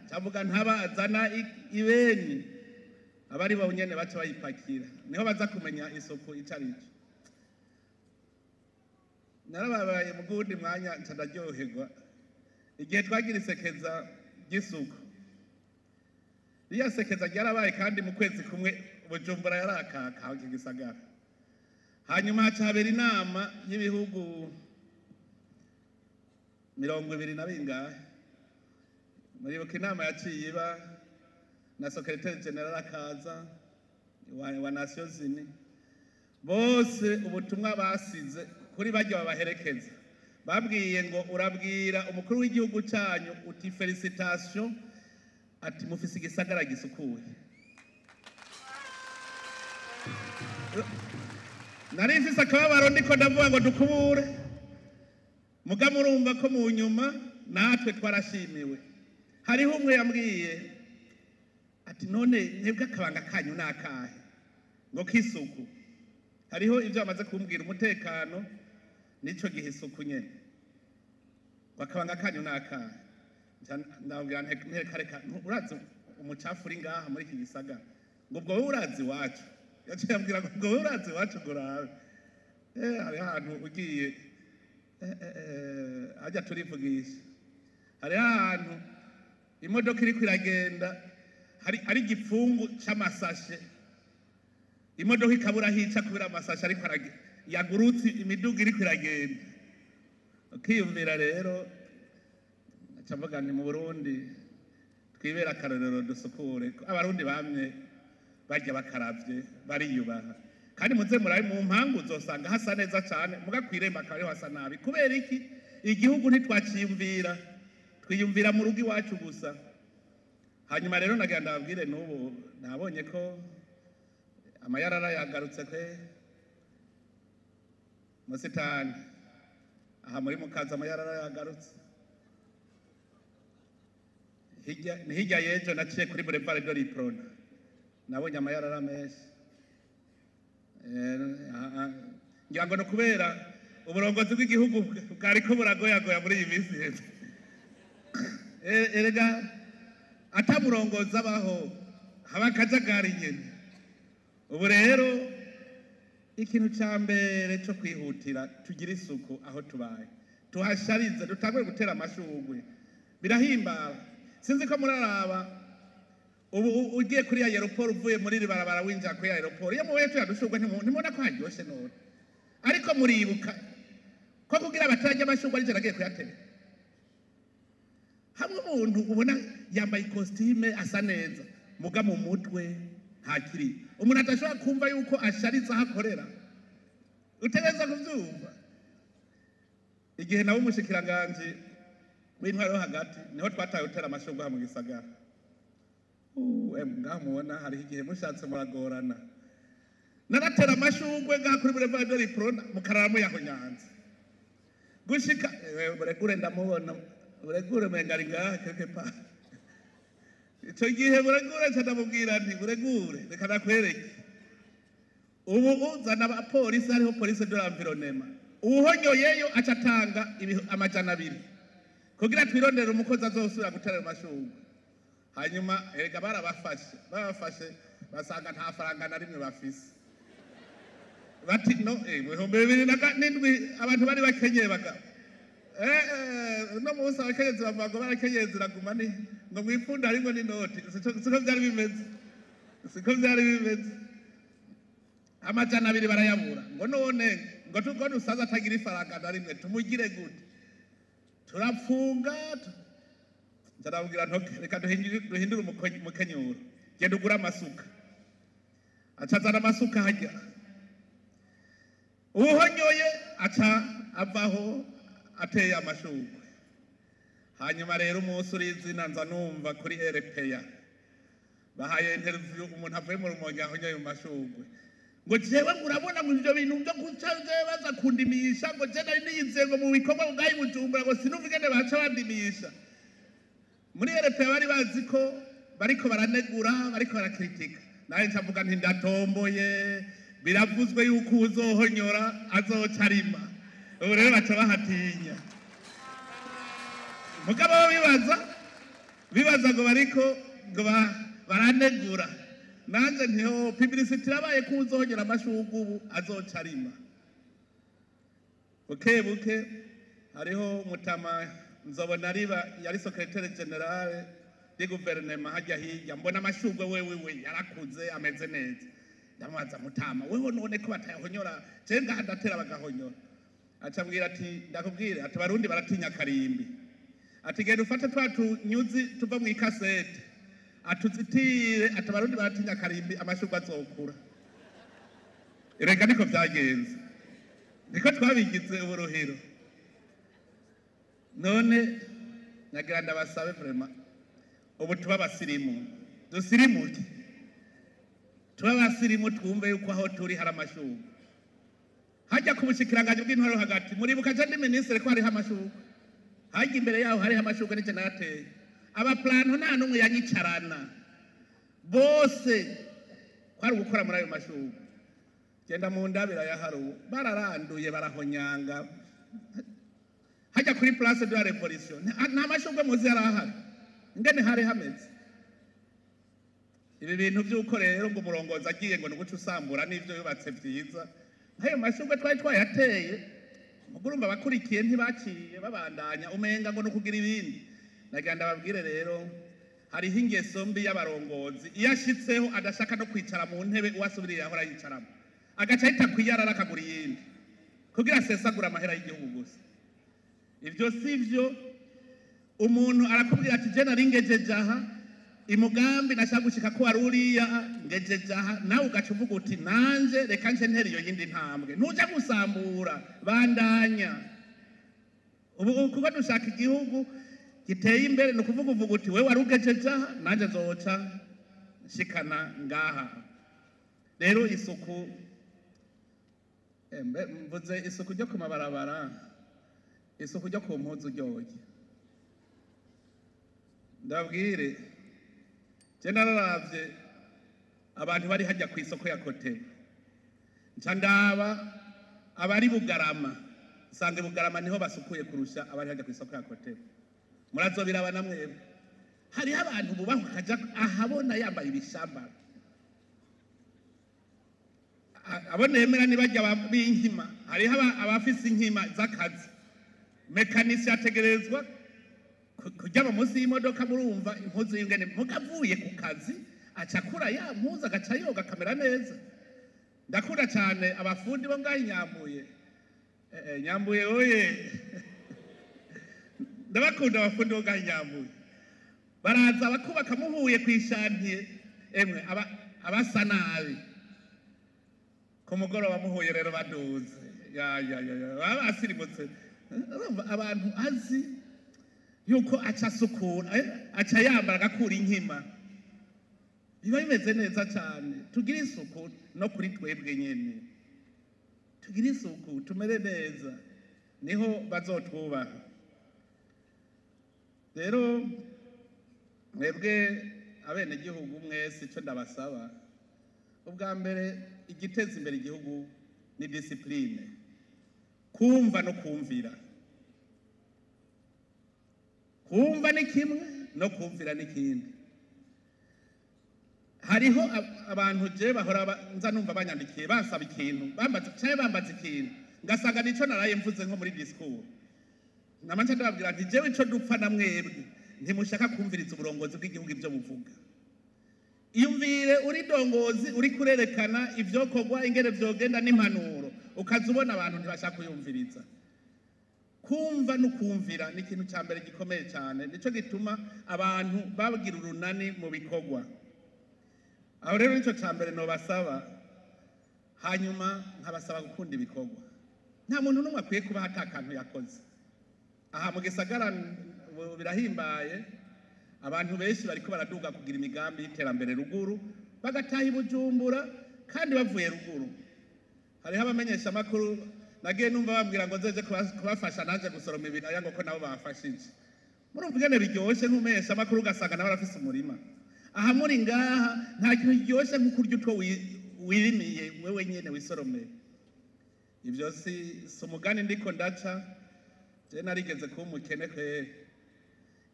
ncavuga ntabazana ibeni, abari bo nyene baca bayipakira, niho baza kumenya isuku ico arico. Narababaye mu gundi mwanya, nca ndaryoherwa igihe twagira isekeza ry'isuku. Riya sekeza ryarabaye kandi mu kwezi kumwe Bujumbura yarakaka iki gisagara. Hanyuma haca habera inama y'ibihugu 20 na bingahe. Muribuka inama yaciye iba na secrétaire général akaza wa Nations Unies. Bose ubutumwa basize kuri barya babaherekeza, babwiye ngo urabwira umukuru w'igihugu cyanyu uti félicitations, ati mufise igisagara gisukuye. Nari mfise akababaro ndiko ndavuga ngo dukubure, muga murumva ko mu nyuma natwe twarashimiwe. Hariho umwe yambwiye ati none mwebwe akabanga kanyu ni akahe ngo k'isuku? Hariho ibyo bamaze kumbwira, umutekano nico gihe isuku nyene. Ngo akabanga kanyu ni akahe? Ndabwira nti reka, urazi umucafu uri ngaha muri iki gisagara? Ngo ubwo wowe urazi iwacu? Yaciye ambwira ngo ubwo wowe urazi iwacu ngo urabe. Hariho ahantu ugiye, hajya turivugisha, hariho ahantu imodoka iriko iragenda hari ari igipfungu c'amasashe, imodoka ikabura aho ica kubera amasashe, ariko yagurutse imiduga iriko iragenda. Ukiyumvira rero, nca mvuga nti mu Burundi twibera akarorero, dusukure. Abarundi bamye barya bakaravye, bariyubaha. Kandi muze murabe mu mpangu, uzosanga hasa neza cane, muga kw'irembo akaba ariho hasa nabi. Kubera iki? Igihugu ntitwaciyumvira, twiyumvira mu rugo iwacu gusa. Hanyuma rero nagira ndababwire, n'ubu nabonye ko amayarara yagarutse kwe musitani aha muri Mukaza. Amayarara yagarutse. Hirya ni hirya y'ejo naciye kuri boulevard de l'Uprona, nabonye amayarara menshi. Ngira ngo ni ukubera uburongozi bw'igihugu bwariko buragoyagoya muri iyi minsi iheze. Erega atamurongozi abaho haba akajagari nyene. Ubu rero ikintu ca mbere co kwihutira, tugira isuku aho tubaye, tuhasharize, dutangure gutera amashurwe, birahimbara. Sinzi ko muraraba ubu ugiye kuri aéroport, uvuye muri iri barabara winjira kuri aéroport, iyo mubaye tuya dushurwe, ntimubona ko haryoshe none? Ariko muribuka ko kugira abatarya amashurwe ari je nagiye kuyatera. Hamwe umuntu ubona yambaye ikositime asa neza, muga mu mutwe ntakiri umuntu adashobora kumva yuko ashariza aho akorera. Utegereza kuvyumva. Igihe nawe umushikiranganji w'intwaro yo hagati, niho twataye gutera amashurwe aha mu gisagara. Ngaha mubona hariho igihe mushatse muragorana. Naratera amashurwe ngaha kuri boulevard de l'Uprona, mukarara muyahonyanze gushika Buregure. Ndamubona Buregure, umenga ari ngaha quelque part. Ico gihe Buregure nca ndamubwira nti Buregure, reka ndakwereke, ubu uzana abapolisi, hariho police de l'environnement, uwuhonyoyeyo aca atanga 200 kugira twirondere umukozi azosubira gutera ayo mashurwe. Hanyuma erega barabafashe, babafashe basanga nta faranga na rimwe bafise. Bati no 2007 abantu bari bakenyeye bagabo. Uno munsi abakenyezi bavuga ngo barakenyeye ziraguma, ni ngo mwipfunda harimwo n'inoti. Siko vyari bimeze, siko vyari bimeze. 200 barayabura. Ngo none ngo tuko dusaza atagira ifaranga na rimwe, tumugire gute? Turapfunga. Ndababwira ntoke reka duhindure umukenyuro, genda ugure amasuka. Aca azana amasuka hajya, uwuhonyoye aca avaho ateye amashurwe. Hanyuma rero umunsi urizina nza numva kuri RPA bahaye interview umuntu avuye mu Rumonge ahonyoye mu mashurwe, ngo jewe ngo urabona ngo ivyo bintu byo guca jewe baza kundimisha, ngo je nari niyizeye ngo mu bikorwa bwayi Bujumbura, ngo sinumva ingene baca bandimisha. Muri RPA bari bazi ko bariko baranegura, bariko barakritika. Nawe ncavuga nti ndatomboye, biravuzwe yuko uzohonyora azoca arima. Ubu rero baca bahatinya, mugabo bo bibaza ngo bariko ngo baranegura. Nanje ntiho publicity irabaye ko uzohonyora amashurwe ubu azoca arima. Buke buke hariho mutama nzobona riba yari secrétaire général de gouvernement hajya hirya, mbona amashurwe wewe we yarakuze ameze neza. Ndamubaza: "Mutama, wewe none ko batayahonyora, je ngaha ndatera bagahonyora?" Aca ambwira ati: "Ndakubwire," ati, "Abarundi baratinya karimbi," ati, "genda ufate twa tunyuzi tuva mu ikasete," atuzitire, ati, "Abarundi baratinya karimbi, amashurwe azokura." Erega niko vyagenze, niko twabigize uburuhiro. None nagira ndabasabe vraiment, ubu tuba abasirimu, dusirimuke, tuba abasirimu, twumve yuko aho turi hari amashurwe. Hajya ku bushikiranganji bw'intwaro hagati, muribuka je ndi minisitiri ko hariho amashurwe hajya imbere yaho, hariho amashurwe nije nayateye. Abaplanto nta n'umwe yanyicarana, bose kwari ugukora muri ayo mashurwe. Genda mu ndabira ya harubu, bararanduye, barahonyanga. Hajya kuri Place de la Révolution nta mashurwe muzi yari ahari, ingene hari hameze. Ibi bintu by'uko rero ngo umurongozi agiye ngo ni uguca usambura n'ibyo yubatse vyiza, nk'ayo mashurwe twari twayateye, urumva abakurikiye ntibaciye babandanya, umenga ngo ni ukugira ibindi. Nagira ndababwire rero, hariho ingeso mbi y'abarongozi, iyo ashitseho adashaka no kwicara mu ntebe uwasubiriye ahora yicaramo, agaca ahita kwiyarara akagura iyindi kugira asesagure amahera y'igihugu gusa. Ibyo si byo. Umuntu arakubwira ati: "Je nari ngejeje aha, imugambi nashaka gushika ko wari uriya, ngejeje aha." Nawe ugaca uvuga uti: "Nanje reka nce ntera iyo yindi ntambwe." Ntuja gusambura, bandanya. Ubu kuko dushaka igihugu giteye imbere, ni ukuvuga uvuga uti: "Wewe wari ugejeje aha, nanje nzoca nshikana ngaha." Rero isuku, mvuze isuku ryo ku mabarabara, isuku ryo ku mpuzu ryoye. Ndabwire, je nararavye abantu bari hajya ku isoko ya Kotebu, nca ndaba abari Bugarama, nsanga Bugarama niho basukuye kurusha abari hajya ku isoko ya Kotebu. Murazobiraba na mwebwe, hariho abantu bubaho akaja ahabona yambaye ibishambara. Abo nemera ni barya b'inkima. Hariho abafise inkima z'akazi, mécanicien ategerezwa kuryama munsi y'imodoka. Murumva impuzu y'ingene muga avuye ku kazi aca akura ya mpuzu, agaca yoga, akamera neza. Ndakunda cyane abafundi bo ngaho Nyambuye. Nyambuye oye! Ndabakunda abafundi bo ngaho Nyambuye, baraza bakubaka muhuye ku i chantier, emwe abasa nabi ku mugoroba muhuye rero baduze, ya ya ya ya, baba basirimutse. Urumva abantu azi yuko aca asukura, aca yambara, agakura inkima, biba bimeze neza cyane. Tugire isuku no kuri twebwe nyene, tugire isuku, tumere neza, niho bazotwubaha. Rero mwebwe abenegihugu mwese, icyo ndabasaba ubwa mbere, igiteza imbere igihugu ni discipline, kumva no kumvira. Kumva ni kimwe, no kumvira ni ikindi. Hariho abantu je bahora nza numva banyandikiye basaba ikintu, bambaza canke bambaza ikintu, ngasanga nico naraye mvuze nko muri discours. Nama nca ndababwira nti: "Jewe ico dupfa na mwebwe, ntimushaka kumviriza uburongozi bw'igihugu ibyo buvuga." Iyumvire uri dongozi, uri kurerekana ivyokorwa, ingene vyogenda n'impanuro, ukaza ubona abantu ntibashaka kuyumviriza. Kumva no kumvira ni ikintu cya mbere gikomeye cyane, nico gituma abantu bagira urunani mu bikorwa. Aho rero nico ca mbere nobasaba. Hanyuma nkabasaba gukunda ibikorwa. Nta muntu n'umwe akwiye kuba ata kantu yakoze. Aha mu gisagara birahimbaye, abantu benshi bariko baraduga kugira imigambi y'iterambere ruguru, bagataha i Bujumbura kandi bavuye ruguru. Hariho abamenyeshamakuru nagiye numva bambwira ngo nzeje kubafasha naje gusoroma ibiraya, ngo ko nabo bafashije. Murumva ingene biryoshe nk'umumenyeshamakuru ugasanga nawe arafise umurima. Aha muri ngaha nta kintu kiryoshe nko kurya utwo wirimiye wewe nyene wisoromeye. Ivyo si umugani ndiko ndaca, je narigeze kuba umukene kweri.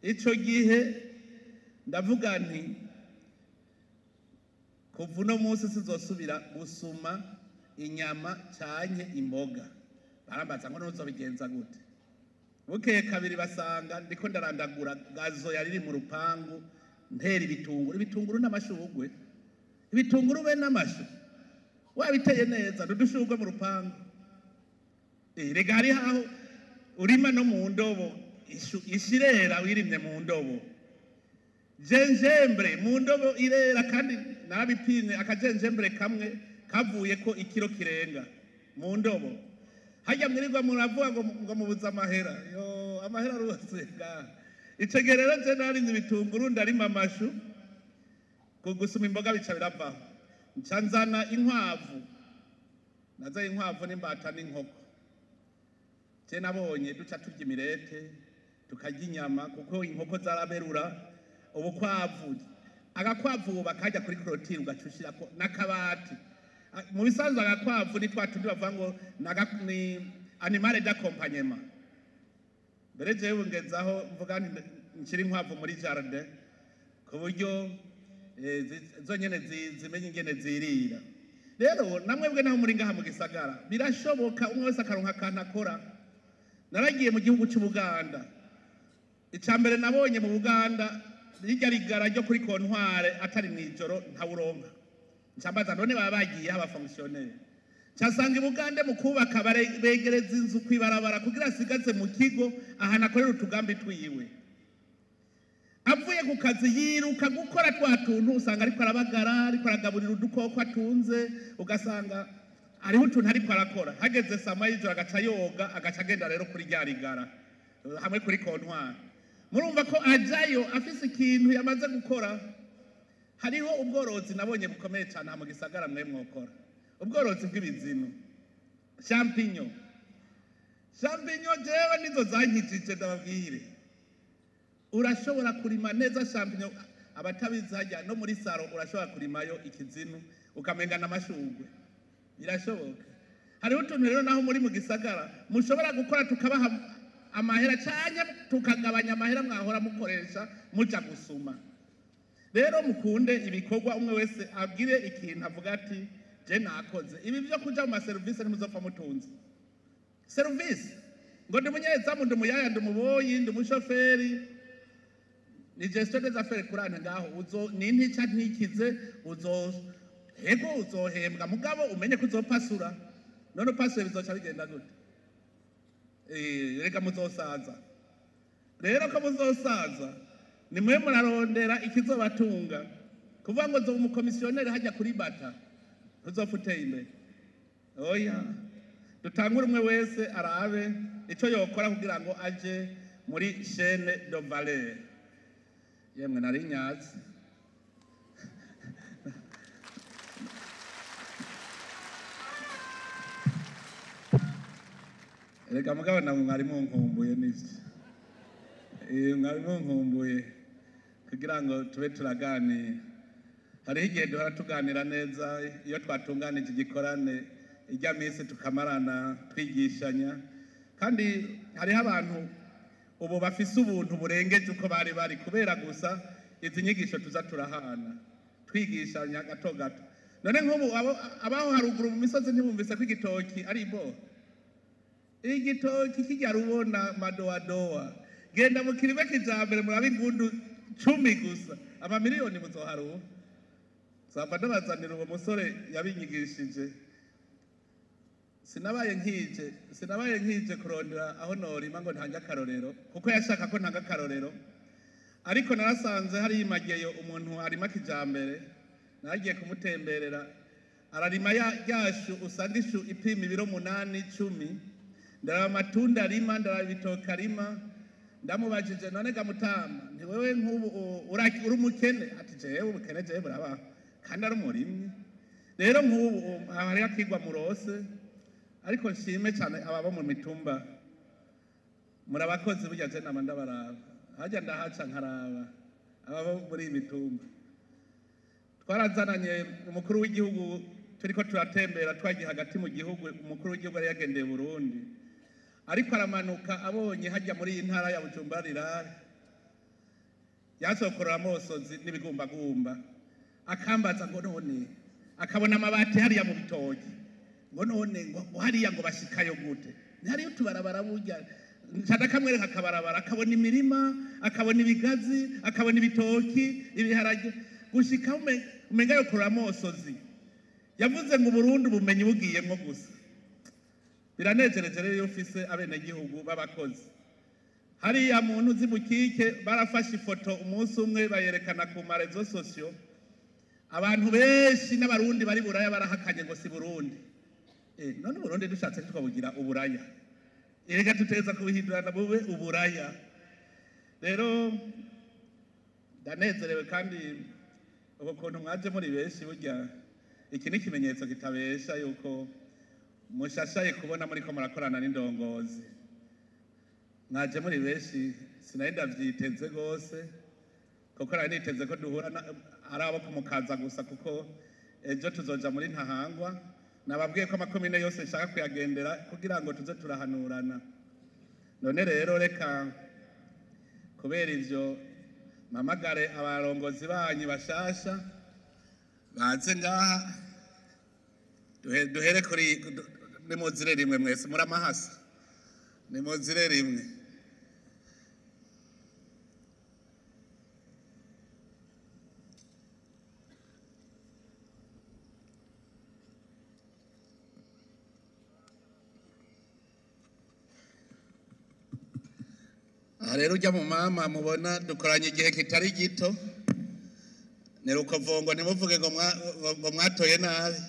Ico gihe ndavuga nti kuva uno munsi sizosubira gusuma inyama canke imboga. Barambaza ngo ntuzobigenza gute? Bukeye kabiri basanga ndiko ndarandagura gazo yari iri mu rupangu, ntera ibitunguru, ibitunguru n'amashurwe, ibitunguru be n'amashu wabiteye neza n'udushurwe mu rupangu. Rega hari aho urima no mu ndobo, ishirera wirimye mu ndobo, jenjembre mu ndobo irera, kandi narabipimye akajenjembre kamwe kavuye ko ikiro kirenga mu ndobo. Hajya mwirirwa muravuga ngo mubuze amahera, yo amahera aruzuye ngaha. Ico gihe rero je narinze ibitunguru, ndarima amashu, gusuma imboga bica biravaho. Nca nzana inkwavu, nazanye inkwavu n'imbata n'inkoko. Je nabonye duca turya imirete, tukarya inyama, kuko inkoko zaraberura. Ubukwavu, agakwavu bakajya kuri clôture ugaca ushirako n'akabati. Mu bisanzwe agakwavu ni twa tundi bavuga ngo ni animal d'accompagnement. Mbere jewe ngezaho mvuga nti nshira inkwavu muri jardin ku buryo zo nyene zimenye ingene zirira. Rero namwebwe naho muri ngaha mu gisagara birashoboka umwe wese akaronka akantu akora. Naragiye mu gihugu c'Ubuganda. Ica mbere nabonye mu Buganda rirya rigara ryo kuri kontware atari mw'ijoro ntawuronka. Ncambaza none baba bagiye aba fonctionnaire. Ncasanga i Bugande mu kubaka begereza inzu kwibarabara kugira asigaze mu kigo ahantu akorera utugambi twiwe. Avuye ku kazi yiruka gukora twa tuntu, usanga ariko arabagara, ariko aragaburira udukoko atunze, ugasanga hariho utuntu ariko arakora. Hageze saa moya y'ijoro agaca yoga, agaca agenda rero kuri rya rigara hamwe kuri kontwari. Murumva ko ajayo afise ikintu yamaze gukora. Hariho ubworozi nabonye bukomeye cyane aha mu gisagara mwe mwokora, ubworozi bw'ibizinu, champignon. Champignon jewe nizo zankijije ndababwire. Urashobora kurima neza champignon, abatabizi hajya no muri saro urashobora kurimayo ikizinu ukamenga n'amashurwe, birashoboka. Hariho utuntu rero naho muri mu gisagara mushobora gukora tukabaha amahera canke tukagabanya amahera mwahora mukoresha muja gusuma. Rero mukunde ibikorwa, umwe wese abwire ikintu avuga ati je nakoze ibi. Byo kuja mu maserivisi ntimuzopfa mutunze serivisi ngo ndi umunyezamu, ndi umuyaya, ndi umuboyi, ndi umushoferi, ni gestion des affaires courantes ngaho uzo ni ntica ntikize, uzo hego uzohembwa, mugabo umenye ko uzopasura. None upasuye bizoca bigenda gute? Reka muzosaza. Rero ko muzosaza ni mwe murarondera ikizobatunga. Kuvuga ngo nzoba umukomisiyoneri hajya kuri bata, ntuzopfa uteye imbere. Oya, dutangure umwe wese arabe ico yokora kugira ngo aje muri chaîne de valeur. Yemwe nari nyazi. Erega mugabo namwe mwari munkumbuye nivyo, mwari munkumbuye kugira ngo tube turaganira. Hariho igihe duhora tuganira neza iyo twatunganije igikorane ijya minsi tukamarana twigishanya, kandi hariho abantu ubu bafise ubuntu burengeje uko bari bari kubera gusa izi nyigisho tuza turahana twigishanya gato gato. None nk'ubu abaho haruguru mu misozi ntibumvise ko igitoki ari imboha? Igitoki kijya rubona madowadowa, genda mu kirime kijambere murabe ingundu 10 gusa, amamiliyoni muzoharuha. Nzava ndabazanira uwo musore yabinyigishije. Sinabaye nkije kurondera aho norima ngo ntange akarorero, kuko yashaka ko ntanga akarorero, ariko narasanze hari imageyo umuntu arima kijambere. Nagiye kumutemberera, ararima ryashu usanga ishu ipima ibiro 8 10. Ndaraba amatunda arima, ndaraba ibitoke arima. Ndamubajije, none ga mutama, nti wewe nk'ubu uri umukene? Ati jewe ubukene jewe burabaho, kandi ari umurimyi. Rero nk'ubu hariho akigwa murose, ariko nshime cyane ababo mu mitumba, murabakozi. Burya je nama ndabaraba, hajya ndahaca nkaraba ababo muri iyi mitumba. Twarazananye umukuru w'igihugu, turiko turatembera, twagiye hagati mu gihugu. Umukuru w'igihugu yari yagendeye Burundi, ariko aramanuka abonye hajya muri iyi ntara ya Bujumbura rirare, yasokorora amosozi n'ibigumbagumba, akambaza ngo none akabona amabati hariya mu bitoki, ngo none ngo hariya ngo bashikayo gute? Ni hariyo utubarabara. Burya nca ndakamwereka akabarabara, akabona imirima, akabona ibigazi, akabona ibitoki, ibiharage, gushika umenga yokorora amosozi. Yavuze ngo Burundi ubumenyi bugiyemwo gusa. Biranejereje rero iyo ufise abenegihugu b'abakozi. Hariya muntu uzi mukike, barafashe ifoto umunsi umwe bayerekana ku ma réseaux sociaux, abantu benshi n'Abarundi bari Buraya barahakanye ngo si Burundi. None Burundi dushatse twabugira uburaya? Erega tuteza kubuhindurana bube uburaya. Rero ndanezerewe, kandi ubu kuntu mwaje muri benshi, burya iki ni ikimenyetso kitabesha yuko mushashaye kubona muriko murakorana n'indongozi. Mwaje muri benshi, sinari ndavyiteze rwose, kuko nari niteze ko duhura ari abo kumukaza gusa, kuko ejo tuzoja muri Ntahangwa. Nababwiye ko amakomine yose nshaka kuyagendera kugira ngo tuze turahanurana. None rero reka kubera ivyo mpamagare abarongozi banyu bashasha baze ngaha. Duhere kuri nimuzire rimwe mwese muramahasa, nimuzire rimwe. Aha rero ujya mu mama mubona dukoranye igihe kitari gito, ni Rukovongo. Ntimuvuge ngo mwatoye nabi.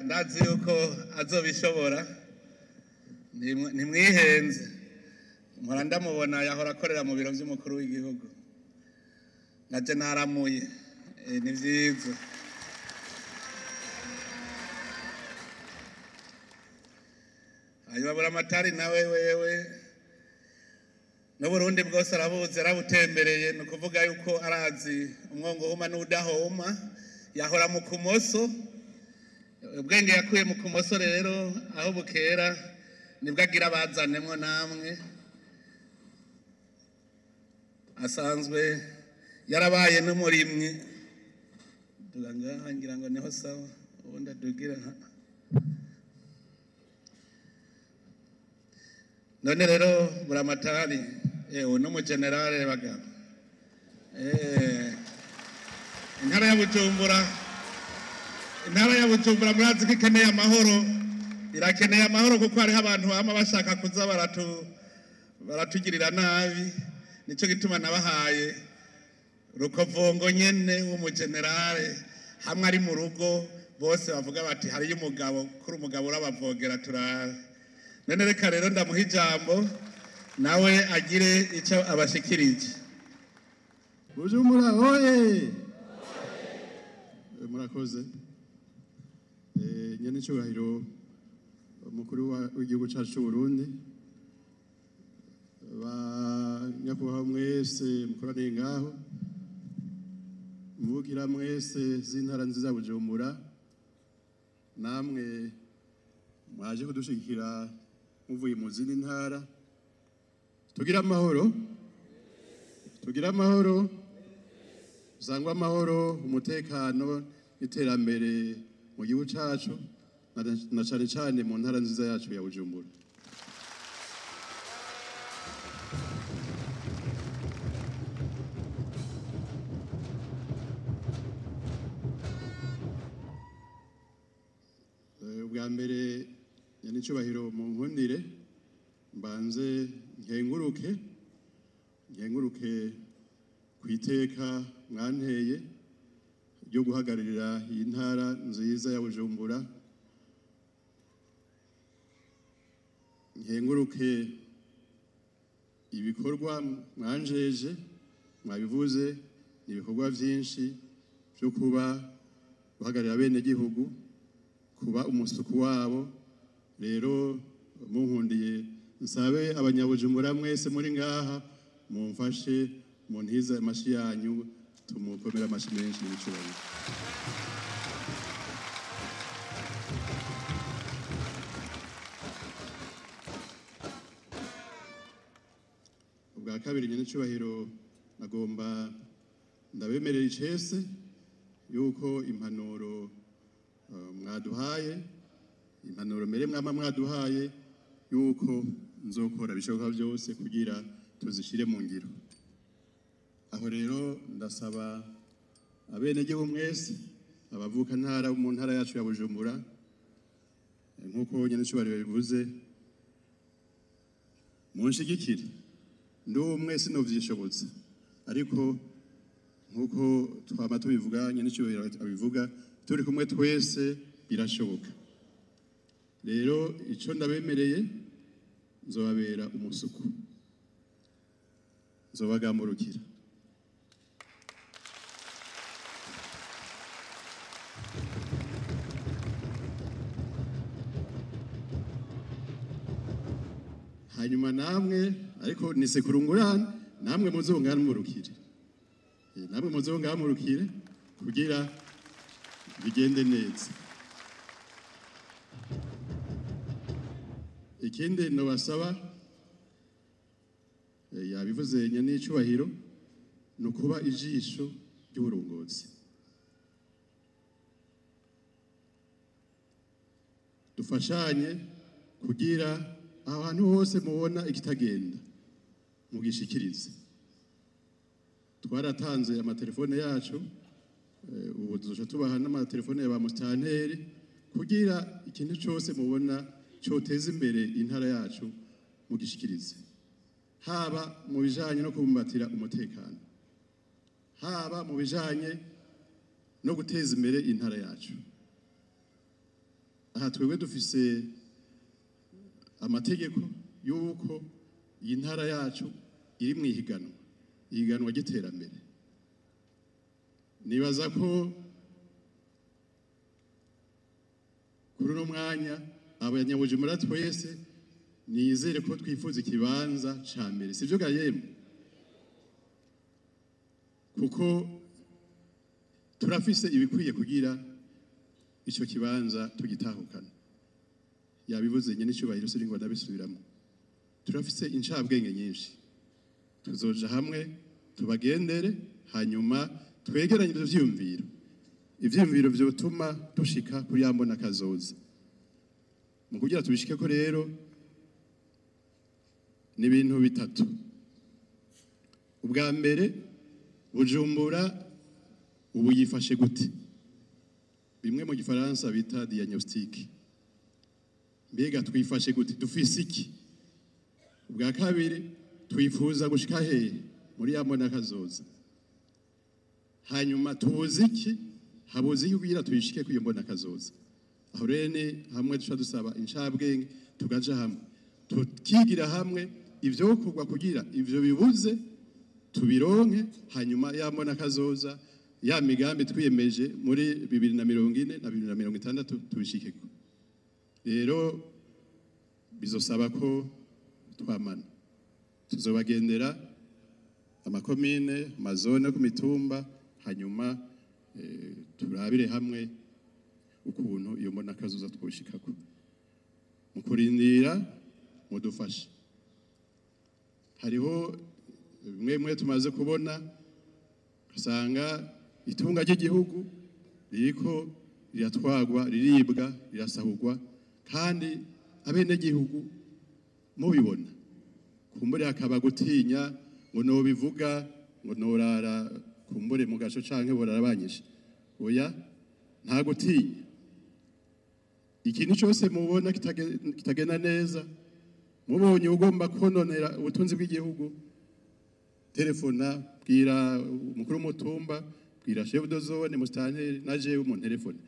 Ndazi yuko azobishobora, ntimwihenze. Mpora ndamubona, yahora akorera mu biro by'umukuru w'igihugu, naje naramuye. Ni vyiza. Hanyuma Buramatari nawe wewe n'Uburundi bwose arabuzi, arabutembereye. Ni ukuvuga yuko arazi umwongo uhuma n'udahoma. Yahora mu kumoso, ubwenge yakuye mu kumoso rero aho bukera nibwo agira abazanemwo namwe. Asanzwe yarabaye n'umurimyi. Duga ngaha, ngira ngo niho sawa, ubundi adugira nka. None rero Buramatari ewe n'umugenerale bagabo, intara ya Bujumbura, intara ya Bujumbura murazi ko ikeneye amahoro, irakeneye amahoro, kuko hariho abantu bama bashaka kuza baratugirira nabi. Nico gituma nabahaye Rukovongo nyene w'umugenerale, hamwe ari mu rugo bose bavuga bati hariyo umugabo, kuri umugabo urabavogera turabe. None reka rero ndamuha ijambo nawe agire icyo abashikirije. Bujumbura oye! Murakoze. Nyene icyubahiro umukuru w'igihugu cyacu cy'u Burundi, ba nyakubahwa mwese mukoraniye ngaho, mvugira mwese z'intara nziza Bujumbura, namwe mwaje kudushigikira muvuye mu zindi ntara, tugira amahoro, tugira amahoro, usangwa amahoro, umutekano n'iterambere mu gihugu cyacu na cane cane mu ntara nziza yacu ya Bujumbura. Ubwa mbere, nyanicubahiro, mu nkundire mbanze nkenguruke ku iteka mwanteye ryo guhagararira iyi ntara nziza ya Bujumbura, nkenguruke ibikorwa mwanjeje, mwabivuze, ni ibikorwa byinshi byo kuba guhagararira bene gihugu, kuba umusuku wabo. Rero munkundiye nsabe abanyabujumbura mwese muri ngaha mumfashe muntize amashi yanyu, tumukomera amashi menshi n'ibicurano. Ubwa kabiri, nyen'icyubahiro, agomba ndabemerera icese yuko impanuro mwaduhaye, impanuro mbere mwama mwaduhaye, yuko nzokora bishoboka byose kugira tuzishire mu ngiro. Aho rero ndasaba abenegihugu mwese, abavuka ntara mu ntara yacu ya Bujumbura, nk'uko nyen'icyubahiro bivuze, munshigikire. Ndi umwe sinovyishobotse, ariko nk'uko twama tubivuga, nyen'icyubahiro abivuga, turi kumwe twese birashoboka. Rero icyo ndabemereye, nzobabera umusuku, nzobagamurukira. Hanyuma namwe, ariko ni sekurungurane, namwe muzongamurukire, namwe muzongamurukire kugira bigende neza. Ikindi nobasaba, yabivuze nyen'icubahiro, ni ukuba ijisho ry'uburongozi. Dufashanye kugira ahantu hose mubona ikitagenda mugishikirize. Twaratanze amatelefone yacu, ubu tuzoca tubaha n'amatelefone ya ba musitanteri, kugira ikintu cyose mubona cyoteza imbere intara yacu mugishikirize, haba mu bijanye no kubumbatira umutekano, haba mu bijanye no guteza imbere intara yacu. Aha twebwe dufise amategeko y'uko iyi ntara yacu iri mu ihiganwa, ihiganwa ry'iterambere. Nibaza ko kuri uno mwanya abanyabujumbura twese nizere ko twifuza ikibanza ca mbere, sivyo ga yemwe? Kuko turafise ibikwiye kugira ico kibanza tugitahukana. Yabivuze nyen'icyubahiro, siringo ndabisubiramo. Turafise incabwenge nyinshi, tuzoja hamwe tubagendere, hanyuma twegeranye ivyo vyiyumviro, ivyiyumviro vyotuma dushika kuri ya mbona kazoza. Mu kugira tubishikeko rero ni ibintu bitatu. Ubwa mbere, Bujumbura ubu yifashe gute? Bimwe mu gifaransa bita diagnostic. Mbega twifashe gute? Dufise iki? Ubwa kabiri, twifuza gushika hehe muri ya mbona kazoza? Hanyuma tuzi iki, habuze iki kugira tuyishike kuri iyo mbona kazoza? Aho rero ni hamwe duca dusaba incabwenge, tugaja hamwe tukigira hamwe ivyokorwa kugira ivyo bibuze tubironke, hanyuma ya mbona kazoza, ya migambi twiyemeje muri 2040 na 2060 tubishikeko. Rero bizosaba ko twamana, tuzobagendera amakomine, amazone ku mitumba, hanyuma turabire hamwe ukuntu iyo mbona kazoza twoshikako. Mu kurindira mudufashe, hariho bimwe bimwe tumaze kubona, usanga itunga ry'igihugu ririko riratwagwa, riribwa, rirasahurwa, kandi abenegihugu mubibona. Kumbure hakaba gutinya ngo nobivuga, ngo norara kumbure mu gaco canke borarabanyishe. Oya, nta gutinya. Ikintu cyose mubona kitagenda neza, mubonye ugomba kononera ubutunzi bw'igihugu, telefona, bwira umukuru w'umutumba, Bwira chef de zone, mustanteri na jewe mu telefone.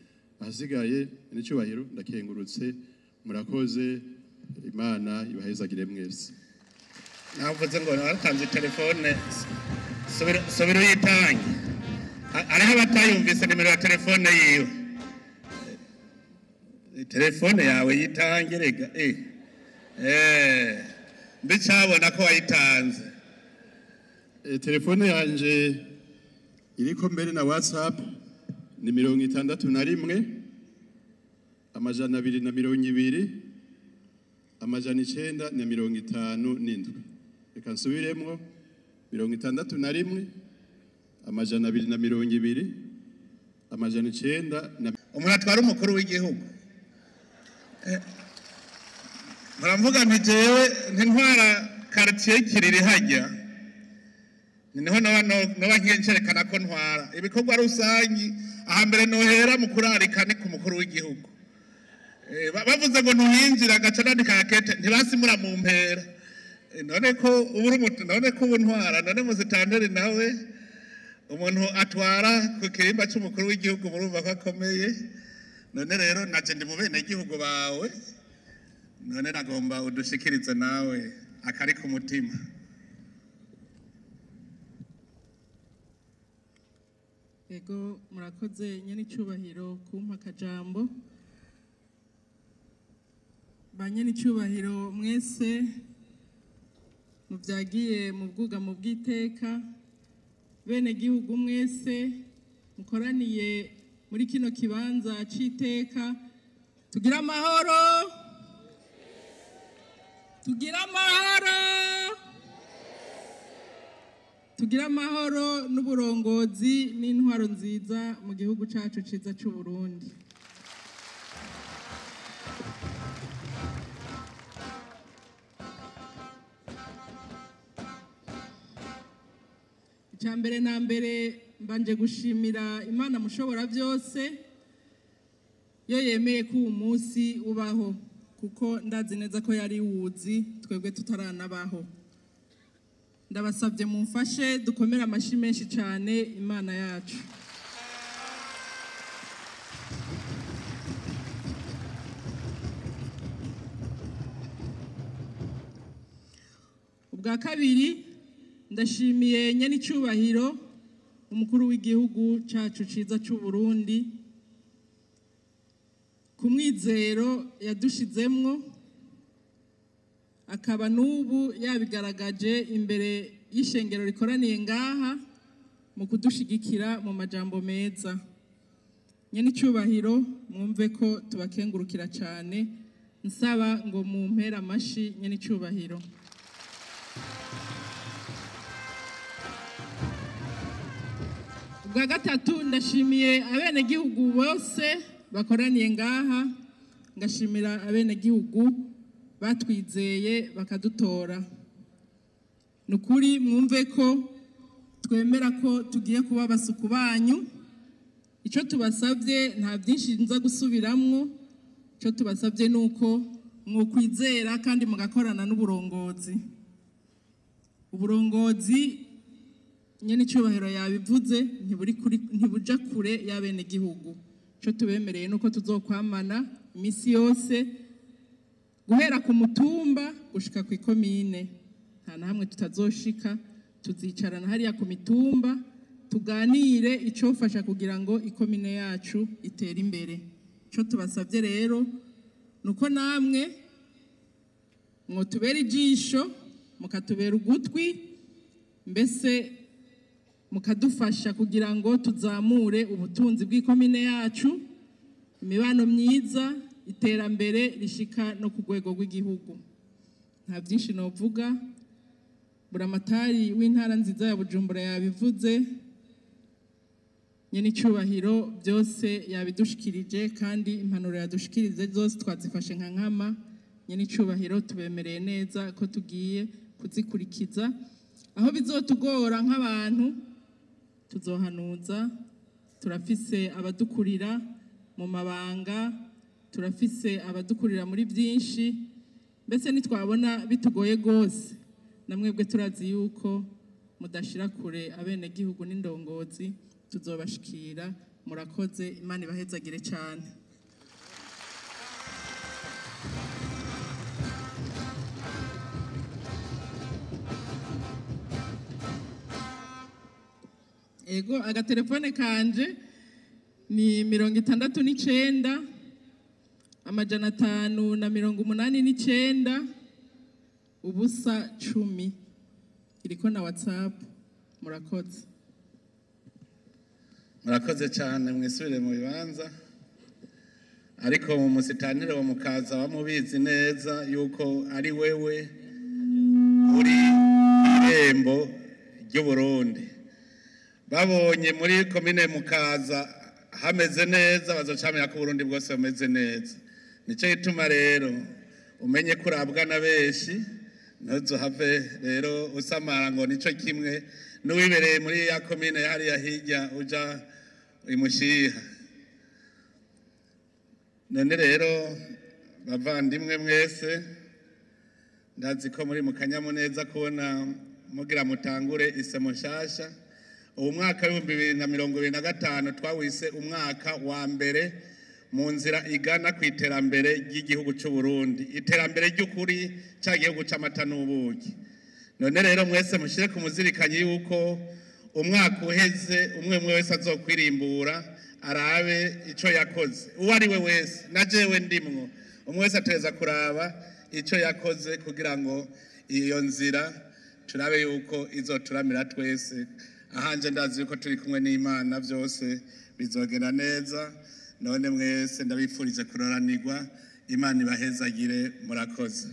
Ahasigaye n'icyubahiro, ndakengurutse, murakoze, Imana ibahezagire mwese. Navuze ngo naratanze telefone, subira uyitange. Hariho abatayumvise nimero ya telefone yiwe. Telefone yawe yitange rega, mbicabona ko wayitanze. Telefone yanje iriko mbere na WhatsApp ni 61 220 957. Reka nsubiremwo: 61 220 900 na Umuntu atwara umukuru w'igihugu. Muravuga nti jewe ntintwara quartier Kiriri hajya, niho noba ngiye ncerekana ko ntwara ibikorwa rusangi. Ahambere nohera mu kurarika ni ku mukuru w'igihugu. Bavuze ngo ntuhinjira, agaca nandika akete, ntibasimura mu mpera. None ko ubu uri umutu, none ko ubu ntwara, none muzitanteri nawe umuntu atwara ku kirimba c'umukuru w'igihugu, murumva ko akomeye. None rero naje ndi mu bene gihugu bawe, none nagomba udushikirize nawe akari ku mutima. Ego, murakoze nyenicubahiro kumpa akajambo. Ba nyenicubahiro mwese muvyagiye mu bwugamo bw'iteka, bene gihugu mwese mukoraniye muri kino kibanza c'iteka, tugira amahoro, tugira amahoro, tugira amahoro n'uburongozi n'intwaro nziza mu gihugu cacu ciza c'u Burundi. Icya mbere na mbere, mbanje gushimira Imana mushobora byose yo yemeye ko uwu munsi ubaho, kuko ndazi neza ko yari wuzi twebwe tutaranabaho. Ndabasabye mumfashe dukomere amashyi menshi cyane Imana yacu. Ubwa kabiri, ndashimiye nyenicubahiro umukuru w'igihugu cacu ciza c'u Burundi ku mwizero yadushizemwo, akaba n'ubu yabigaragaje imbere y'ishengero rikoraniye ngaha mu kudushigikira mu majambo meza. Nyenicubahiro, mwumve ko tubakengurukira cyane, nsaba ngo mumpere amashi nyenicubahiro. Ubwa gatatu, ndashimiye abenegihugu bose bakoraniye ngaha, ngashimira abenegihugu batwizeye bakadutora. Ni ukuri mwumve ko twemera ko tugiye kuba abasuku banyu. Icyo tubasabye nta byinshi nza gusubiramwo, icyo tubasabye ni uko mwokwizera kandi mugakorana n'uburongozi. Uburongozi, nyene icyubahiro yabivuze, ntiburi kuri, ntibuja kure y'abenegihugu. Icyo tubemereye ni uko tuzokwamana iminsi yose guhera ku mutumba gushika ku ikomine, nta na hamwe tutazoshika. Tuzicarana hariya ku mitumba tuganire icofasha kugira ngo ikomine yacu itere imbere. Icyo tubasabye rero ni uko namwe mwotubera ijisho, mukatubera ugutwi, mbese mukadufasha kugira ngo tuzamure ubutunzi bw'ikomine yacu, imibano myiza, iterambere rishika no ku rwego rw'igihugu. Nta byinshi novuga, buramatari w'intara nziza ya Bujumbura yabivuze, nyene icyubahiro byose yabidushikirije, kandi impanuro yadushikirije zose twazifashe nka nkama. Nyene icyubahiro, tubemereye neza ko tugiye kuzikurikiza. Aho bizotugora nk'abantu tuzohanuza, turafise abadukurira mu mabanga, turafise abadukurira muri byinshi. Mbese nitwabona bitugoye rwose, namwebwe turazi yuko mudashira kure abenegihugu n'indongozi. Tuzobashikira. Murakoze, Imana ibahezagire cyane. Ego, agatelefone kanje ni 69 589 0 10. Iriko na WhatsApp. Murakoze. Murakoze cyane, mwisubire mu bibanza. Ariko mu musitanire wa Mukaza bamubizi neza yuko ari wewe uri irembo ry'Uburundi. Babonye muri komine Mukaza hameze neza, bazocamenya ko Burundi bwose bumeze neza. Nico gituma rero umenye kurabwa na benshi, ntuzohave rero usamara ngo nico kimwe n'uwibereye muri ya komine hariya hirya uja imushiha. None rero bavandimwe mwese, ndazi ko muri mu kanyamuneza kubona mugira mutangure isemo nshasha. Ubu mwaka w'ibihumbi bibiri na mirongo ibiri na gatanu twawise umwaka wa mbere mu nzira igana ku iterambere ry'igihugu cy'u Burundi, iterambere ry'ukuri cya gihugu c'amata n'ubuki. None rero mwese mushire ku muzirikanyi yuko umwaka uheze umwe umwe wese azokwirimbura arabe ico yakoze, uwo ari we wese na jewe ndimwo, umwe wese ateza kuraba ico yakoze kugira ngo iyo nzira turabe yuko izoturamira twese. Ahanje ndazi yuko turi kumwe n'Imana byose bizogenda neza. None mwese ndabifurije kuroranirwa, Imana ibahezagire. Murakoze.